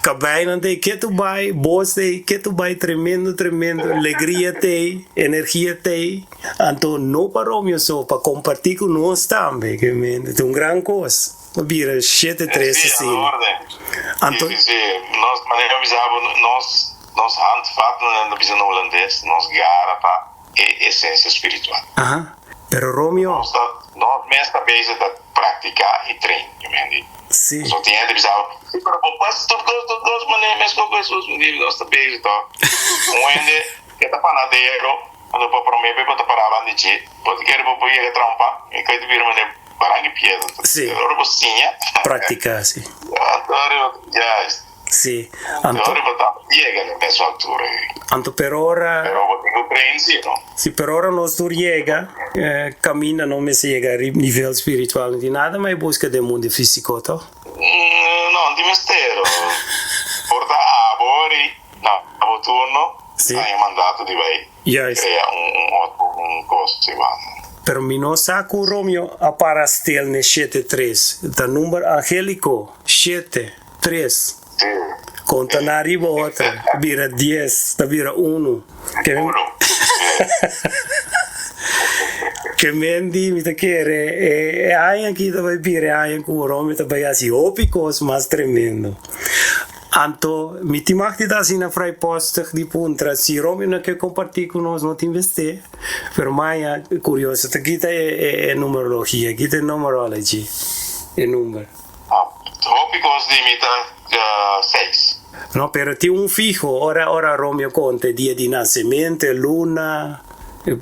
S1: Cabeinan ta ei ketu bai, bos ta ei ketu bai tremendo tremendo, legria ta ei, energia ta ei. Anto no pa Romeo so, pa comparti cu nos tambe, ke men ta un gran cos. Ta bira shete tres
S2: Sí,
S1: asina.
S2: a la orden.
S1: Anto.
S2: Sí, sí, sí. Nos, manera mi bisa bo, nos, nos handvat, nan ta bisa na hulandes, nos gara pa e esencia spiritual.
S1: Aha. Pero Romeo.
S2: Nos ta, nos mes ta bezig ta practica y train, you mendi.
S1: Sí.
S2: Pasobra tin hende bisa bo, sí, pero bo pas tur cos, tur cos manera mescos cu Jesus. Mi di, nos ta bezig to. Un hende ke ta panadero, cuando pa prome be bo ta para banda di dje, bo ta kere bo por yega traha un pan, e koe ta bira manera. Barangi piedra.
S1: Sí.
S2: Ora bo siña.
S1: Practica, sí.
S2: Anto, juist.
S1: Sí.
S2: Anto, ora bo ta yega na mesun altura ei.
S1: Anto pero ora.
S2: Pero bo tin ku train sí, no?
S1: Sí, pero ora nos tur yega, caminda no mester yega riba nivel spiritual ni nada, ma e busca den mundo fisico, to?
S2: No, no tin mester. Por ta abo ori na bo turno, haña mandato di bai.
S1: Juist.
S2: Crea un otro un cos si man.
S1: Pero mi no sa cu Romeo a para stil n'e shete tres. Ta number angelico, shete, tres.
S2: Sí.
S1: Conta na riba otra, ta bira dies, ta bira uno. Ke
S2: Uno, sí.
S1: Ke men di mi ta kere e aña aki ta bai bira e aña cu Romeo ta bai haci hopi cos mas tremendo. Anto mi tin mag di ta asina vrijpostig di puntra si Romeo no ke kompartí ku nos no tin besté, pero maña kurioso ta kita e numerologia, kita e numerology, e number.
S2: Hopi kos di mi ta seis.
S1: No, pero tin un fiho, ora ora Romeo konta e dia di nasementu, e luna, e.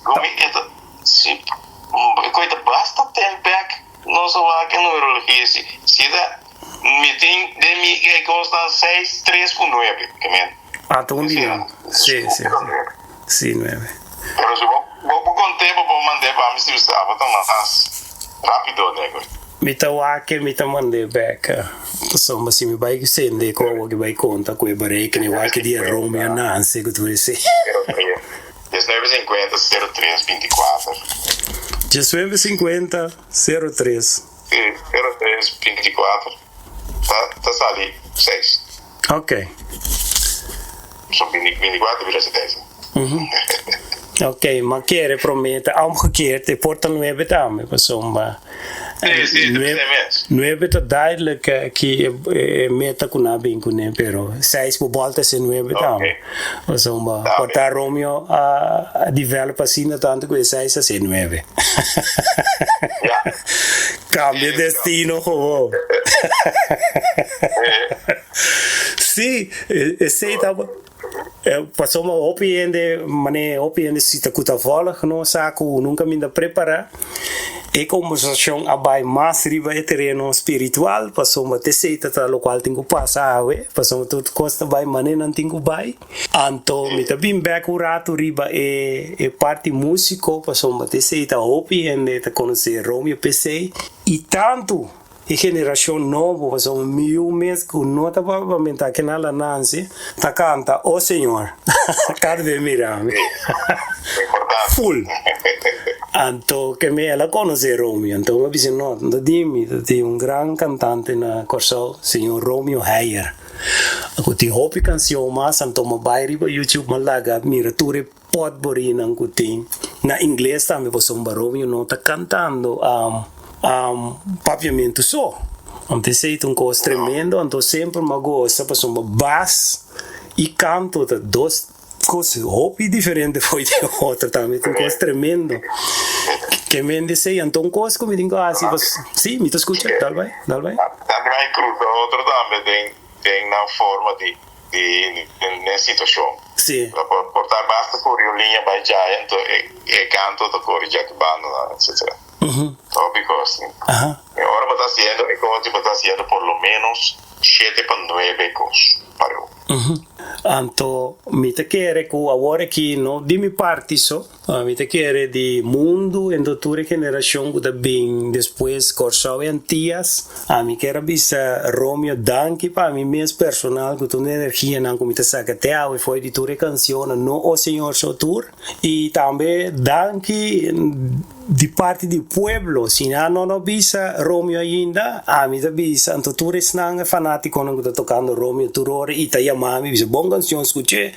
S2: Romeo e ta si e koe ta basta temp bek nos a wak e numerologia si si ta Mi tin den mi e cosnan seis, tres cu nuebe, ke men.
S1: Ah, ta un di nan. Si, si, si. Si, nuebe.
S2: Pero si bo, bo por conté, bo por mand'é pa mi si bo sa, bo ta mas rapido nego.
S1: Mi ta wak e, mi ta mand'é bek. Pasobra si mi bai sende cu awor ki bai conta cu e berekening, wak e dia Romeo a nanse cu tur esei.
S2: Sero tres. Diesnuebe cincuenta, sero tres, binticuater.
S1: Diesnuebe cincuenta, sero tres.
S2: Si, pero tres 24 ta ta sali seis.
S1: Ok.
S2: So 24 bira 70.
S1: Ok, ma kere prome ta omgekeerd, e por ta nuebe tambe, pasobra
S2: Sí, sí, ta bisei mes.
S1: nuebe ta duidelijk ki e meta ku nan a bin kuné, pero seis por bolta esei nuebe tambe. Pasobra
S2: Tambe.
S1: por ta Romeo a develop asina tanto ku e seis a ser nuebe.
S2: Ja.
S1: Cambia destino gewoon. Sí, esei ta pasobra hopi hende mane hopi hende si ta ku ta volg nos sa ku nunca mi ta prepara e conversacion a bai mas riba e tereno spiritual pasobra t'esei ta ta locual tin ku pasa awe pasobra tur cos ta bai mane nan tin ku bai. Anto mi ta bin bek un ratu riba e e parti musico pasobra t'esei ta hopi hende ta conoce Romeo p'esei y tantu e generacion nobo pasobra mi yu mes cu no ta papamenta ke nan la nanse ta canta O Señor cada bes mira mi full anto ke mi el a conoce Romeo anto mi a bisa no no ta dimi ta tin un gran cantante na Corsou señor Romeo Heyer. Ku tin hopi kansion mas anto mi bai riba YouTube mi laga mira tur e potborinan ku tin. Na ingles tambe pasobra Romeo no ta kantando papiamentu so. Anto esei ta un kos tremendo, anto semper mi a gosa pasobra bas i kanto ta dos kos hopi diferente for di otro tambe, ta un kos tremendo. Ke men di esei, anto un kos ku mi tin ku hasi, si mi ta skucha, dal bai, dal bai.
S2: Nan tin a krusa otro tambe den nan forma di di den situacion.
S1: Sí.
S2: Lo por por ta basta cori un liña bay djaya enton e e canto ta cori dja ki banda nan etcetera. Hopi cos. E ora bo ta haciendo e cos di bo ta haciendo por lo menos shete pa nuebe cos pareu.
S1: Anto mi ta kere cu awor aki no di mi parti so. Mi ta kere di mundu ento tur e generashon ku ta bin despues Kòrsou e Antias. Ami kier a bisa Romeo danki pa mi mes personal ku tur energianan ku mi ta saka te awe for di tur e kansionnan No O Señor So Tur. I tambe danki di parti di pueblo. Si nan no no bisa Romeo ainda, ami ta bisa anto tur esnan e fanatikonan ku ta tokando Romeo tur ora i ta yama mi bisa bon kansion skuch'é.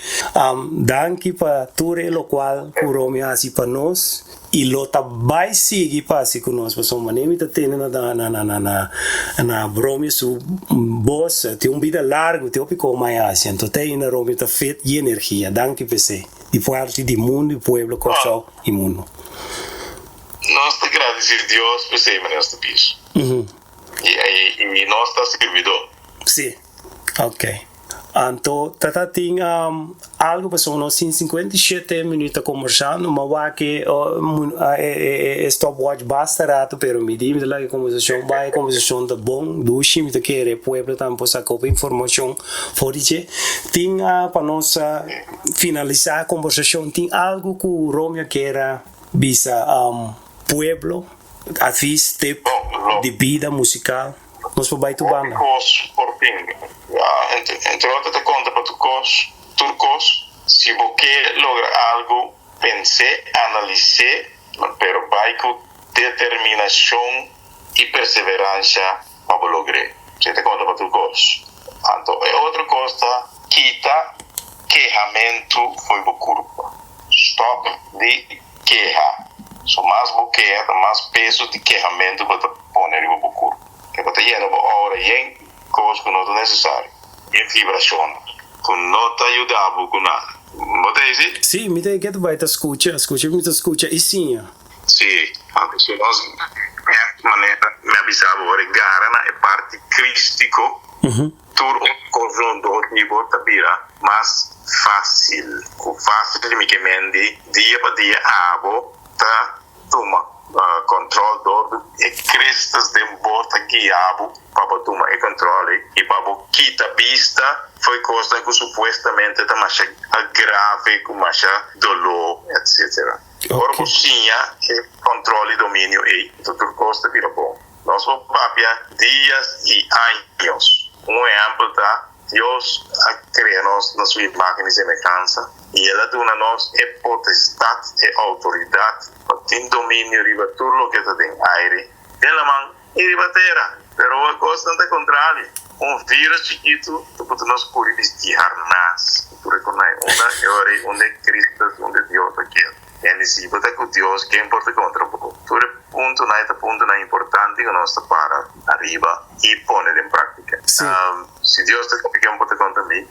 S1: Danki pa tur e lokual ku Romeo hasi pa nos i lo ta bai sigui pa hasi ku nos pasobra manera mi ta tende na Romeo su bos tin un bida largu tin hopi kos mai hasi anto te ainda Romeo ta fit i energia danki pa esei di parti di mundu i pueblo Kòrsou i mundu.
S2: Nos ta gradisi Dios pa esei manera nos ta bisa i nos ta sirbidó.
S1: Sí, ok. Anto ta ta tin algo pasobra nos tin 57 minuut ta kombersando ma wak e e stopwatch basta rato pero mi di mi ta laga e kombersashon bai e kombersashon ta bon dushi mi ta kere e pueblo tambe por saka hopi informashon for di dje tin pa nos finalisa e kombersashon tin algo ku Romeo kier a bisa pueblo advis tip di bida musikal. Nos por bai tur banda.
S2: Hopi kos por bin. Ya, entre otro ta konta pa tur kos, tur kos. Si bo ke logra algu, pens'é, analis'é, pero bai ku determinashon i perseveransha pa bo logr'é. Esei ta konta pa tur kos. Anto e otro kos ta kita kehamentu fo'i bo kurpa. Stòp di keha. So mas bo keha ta mas peso di kehamentu bo ta pone riba bo kurp. E bo ta yena bo aura yen kos ku no ta nesesario, yen vibrashon ku no ta yuda bo ku nada. Bo ta esi?
S1: Sí, mi ta e ke ta bai ta skucha, skucha mi ta skucha i siña.
S2: Sí, anto si nos manera mi a bisa bo ora e gara na e parti kristiko, Tur un kos rondó di bo ta bira mas fásil. Ku fásil mi ke men di dia pa dia abo ta tuma kòntròl dor di e Kristus den bo ta guia bo pa bo tuma e kòntròl ei i pa bo kita bista for e kosnan ku supuestamente ta masha grave, ku masha doló, etcetera. Ora bo siña e kòntròl i dominio ei, enton tur kos ta bira bon. Nos por papia dias i años. Un ehèmpel ta, Dios a krea nos na su imágen i semehansa, i el a duna nos e potestat, e outoridat, pa tin dominio riba tur loke ta den aire, den laman i riba tera. Pero awor kosnan ta kontrario. Un vírus chikitu ta pone nos kuri bisti harnas i tur e konai. Unda e ora ei? Unda e Kristus, unda e Dios a keda? Hende si bo ta ku Dios, ken por ta kontra bo? Tur e puntonan e ta puntonan importante ku nos ta para ariba i pone den práktika. Si Dios ta ku mi, ken por ta kontra mi?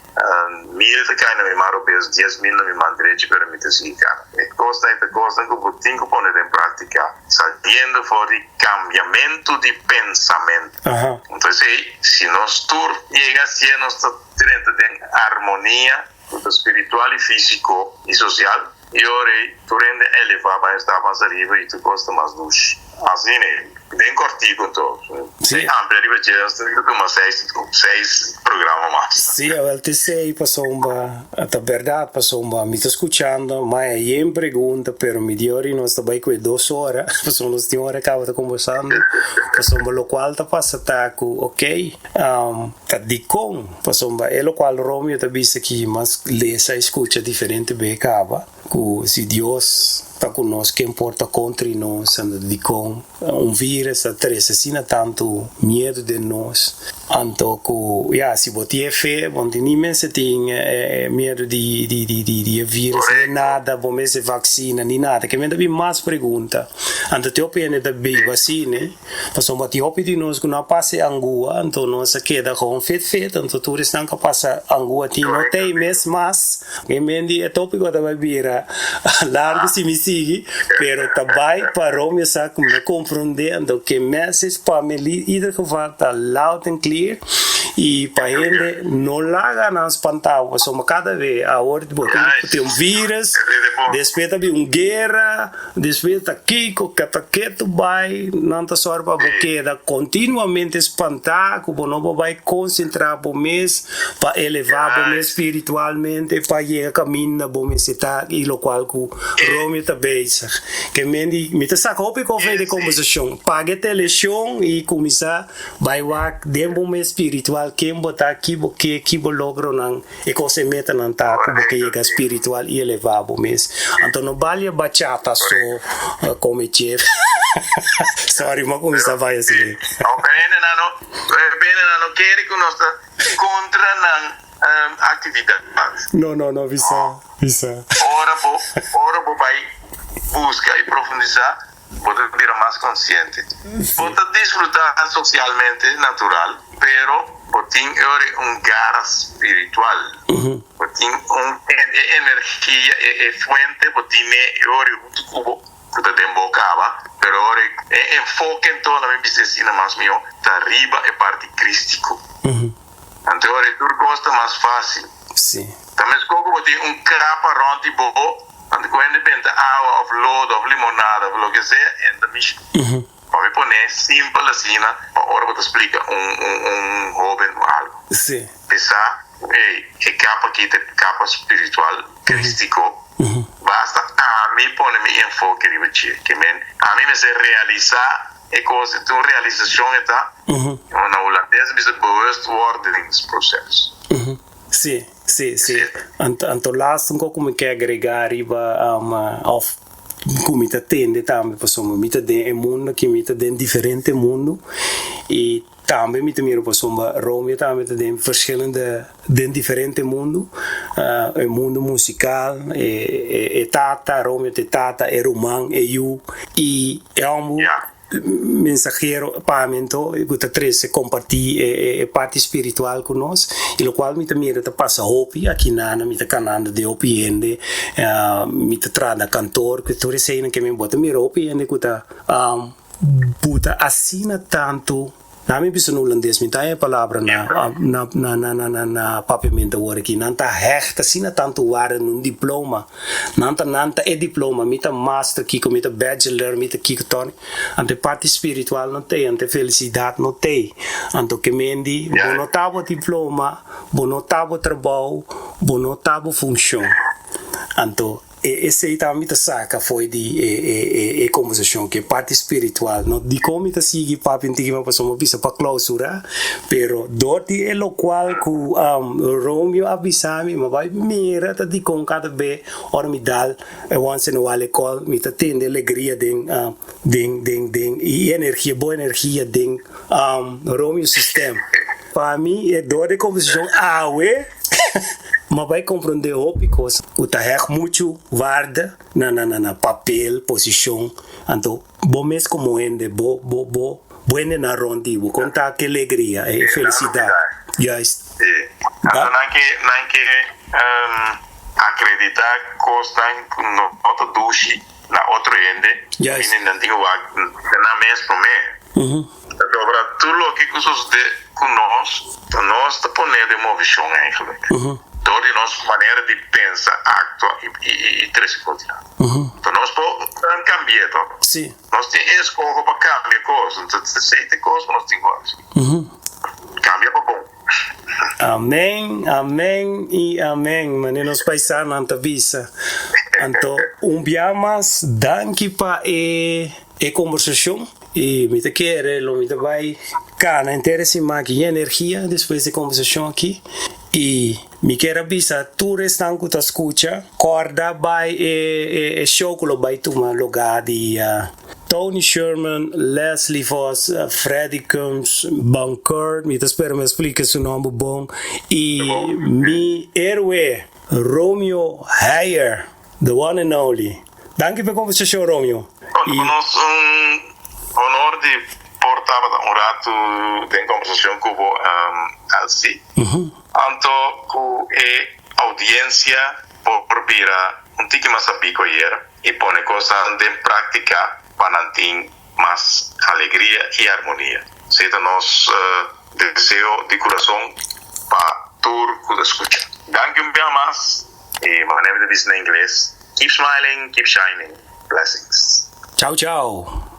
S2: Mil ta kai na mi man robes, 10,000 na mi man drechi, pero mi ta sigui kana. E kosnan e ta kosnan ku bo tin ku pone den práktika, saliendo for di kambiamentu di pensamentu. Entonces esei, si nos tur yega asie, nos ta drenta den armonia ku ta spiritual i físiko i sosial. I ora ei tur hende a elevá bai sta mas ariba i tur kos ta mas dushi. Asina ei, den kòrtiku anto,
S1: Sí.
S2: den amplia riba dje nos tin ku tuma seis, seis programa mas.
S1: Sí, awel te sei pasobra ta bèrdat pasobra mi ta skuchando ma e yen pregunta pero mi di ora nos ta bai ku e dos ora pasobra nos tin ora kaba ta kombersando pasobra lokual ta pasa ta ku okey Ta dikon? Pasobra e lokual Romeo ta bisa ki mas lesa i skucha diferente be kaba. Ku si Dios ta ku nos, ken por ta kontri nos? Anto dikon un virus ta trese asina tantu miedu den nos? Anto ku ya, si bo tin e fe, bo no tin ni mester tin miedu di di e virus, ni nada, bo mester vaksina, ni nada. Ke men ta bin mas pregunta. Anto te hopi hende ta biba asina. Pasobra tin hopi di nos ku no a pasa e angua, anto nos a keda gewoon fit fit, anto tur esnan ku a pasa angua tin no tei mes mas. E men di e topiko ta bai bira largu si mi sigui, pero ta bai pa Romeo sa ku mi a komprondé, anto ke message pa mi in ieder geval ta loud and clear i pa hende no laga nan spantá bo, pasobra kada be awor bo tin un virus, despues ta bin un guera. Despues ta kiko ka ta ketu bai, nan ta sòru pa bo keda kontinuamente spantá ku bo no por bai konsentrá bo mes pa elevá bo mes spiritualmente pa yega kaminda bo mester ta i lokual ku Romeo ta bezig. Ke men di mi ta saka hopi kofe di kombersashon. Paga e teleshon i kuminsá bai wak den bo mes spiritual ken bo ta, ki bo ke, ki bo logronan. E kos e metanan ta ku bo ke yega spiritual i elevá bo mes. Anto no balia bachata so kome chef. Sorry, m'a kuminsá bai asina.
S2: Ok, hendenan no, hendenan no kere ku nos ta kontra nan aktividat.
S1: No, no, no, bisa, bisa.
S2: Ora bo, ora bo bai buska i profundisá, bo ta bira mas konsiente. Bo ta disfrutá sosialmente, natural, pero bo tin ora un gara spiritual. Bo tin un e energia, e e fuente, bo tine e ora huntu ku bo, ku ta den bo kaba, pero ora e enfoke anto, laga mi bisa asina mas mihó, ta riba e parti kristiko. Anto ora tur kos ta mas fásil. Ta meskos ku bo tin un kapa rònt di bo, anto ku hende benta awa òf lodo òf limonada òf loke sea, e ta mishi. Pa mi pone simpel asina pa ora bo ta splika un un hóben o algu. Bisa, Ey, e kapa aki ta e kapa spiritual, kristiko. Basta ami pone mi enfoke riba dje. Ke men, ami mester realisá E kos di un realisashon e ta, na hulandes bisa bewustwordingsproces.
S1: Sí, sí, sí. Anto laatste un kos ku mi ke agregá riba òf ku mi ta tende tambe pasobra mi ta den e mundu aki, mi ta den diferente mundu i tambe mi ta mira pasobra Romeo tambe ta den verschillende den diferente mundu, e mundu musikal, e tata, Romeo ta e tata, e ruman, e yu i e homber mensahero pa mi anto ku ta trese kompartí e parti spiritual ku nos i lokual mi ta mira ta pasa hopi aki nan, mi ta kanando den hopi hende, mi ta traha na kantor ku tur eseinan ke mi bo ta mira hopi hende ku ta buta asina tantu. Na mi bisa na hulandes, mi ta haña e palabra na na na na na na na papiamento awor aki. Nan ta hecht asina tantu warda na un diploma. Nan ta nan ta e diploma, mi ta master kiko, mi ta bachelor, mi ta kiko tòni. Anto e parti spiritual no t'ei, anto e felisidat no t'ei. Anto ke mendi bo no ta bo diploma, bo no ta bo trabou, bo no ta bo funshon. Anto. E esei tambe mi ta saka fo'i di e e e kombersashon ku e parti spiritual. No dikon mi ta sigui papia un tiki mas pasobra mi a bisa pa klousura, pero dor di e lokual ku Romeo a bisa mi, mi a bai mira ta dikon kada be ora mi dal e once in a while e call mi ta tende alegria den den den den i energia bon energia den Romeo su stem. Pa mi e dor di e kombersashon awe. Ma bai komprondé hopi kos ku ta hèg muchu waarde na na na papel, posishon. Anto bo mes komo hende bo bo bo bo hendenan rònt di bo kon ta ki alegria e felisidat. Juist.
S2: Sí. Anto nan ke nan ke akreditá kosnan ku no ta dushi na otro hende,
S1: Juist.
S2: nan tin ku wak nan mes promé. Pasobra tur loke ku sosodé ku nos, ta nos ta poné den movishon eigenlijk. Dor di nos manera di pensa, aktua i trese kos dilanti. Ta nos por kambi'é to. Nos tin e eskoho pa kambia kos. Entonces esei ta e kos ku nos tin ku hasi. Kambia pa bon.
S1: Amen, amen i amen, manera nos paisanan ta bisa. Anto un bia mas danki pa e e kombersashon i mi ta kere lo mi ta bai kana henter e siman aki yen energia despues di e kombersashon aki i. Mi kier a bisa tur esnan ku ta skucha, kòrda bai e e show ku lo bai tuma lugá di Tony Sherman, Leslie Vos, Freddy Cumps, Bankert, mi ta spera mi a splika su nòmber bon, i mi héroe Romeo Heyer, the one and only. Danki pa e konversashon, Romeo.
S2: Konta ku nos un honor di por tabata un ratu den kombersashon ku bo, Elsie. Anto ku e oudiensia por bira un tiki mas sabí ku ayer i pone kosnan den práktika pa nan tin mas alegria i armonia. Esei ta nos deseo di kurason pa tur ku ta skucha. Danki un bia mas i manera mi ta bisa na ingles, keep smiling, keep shining. Blessings.
S1: Chau chau.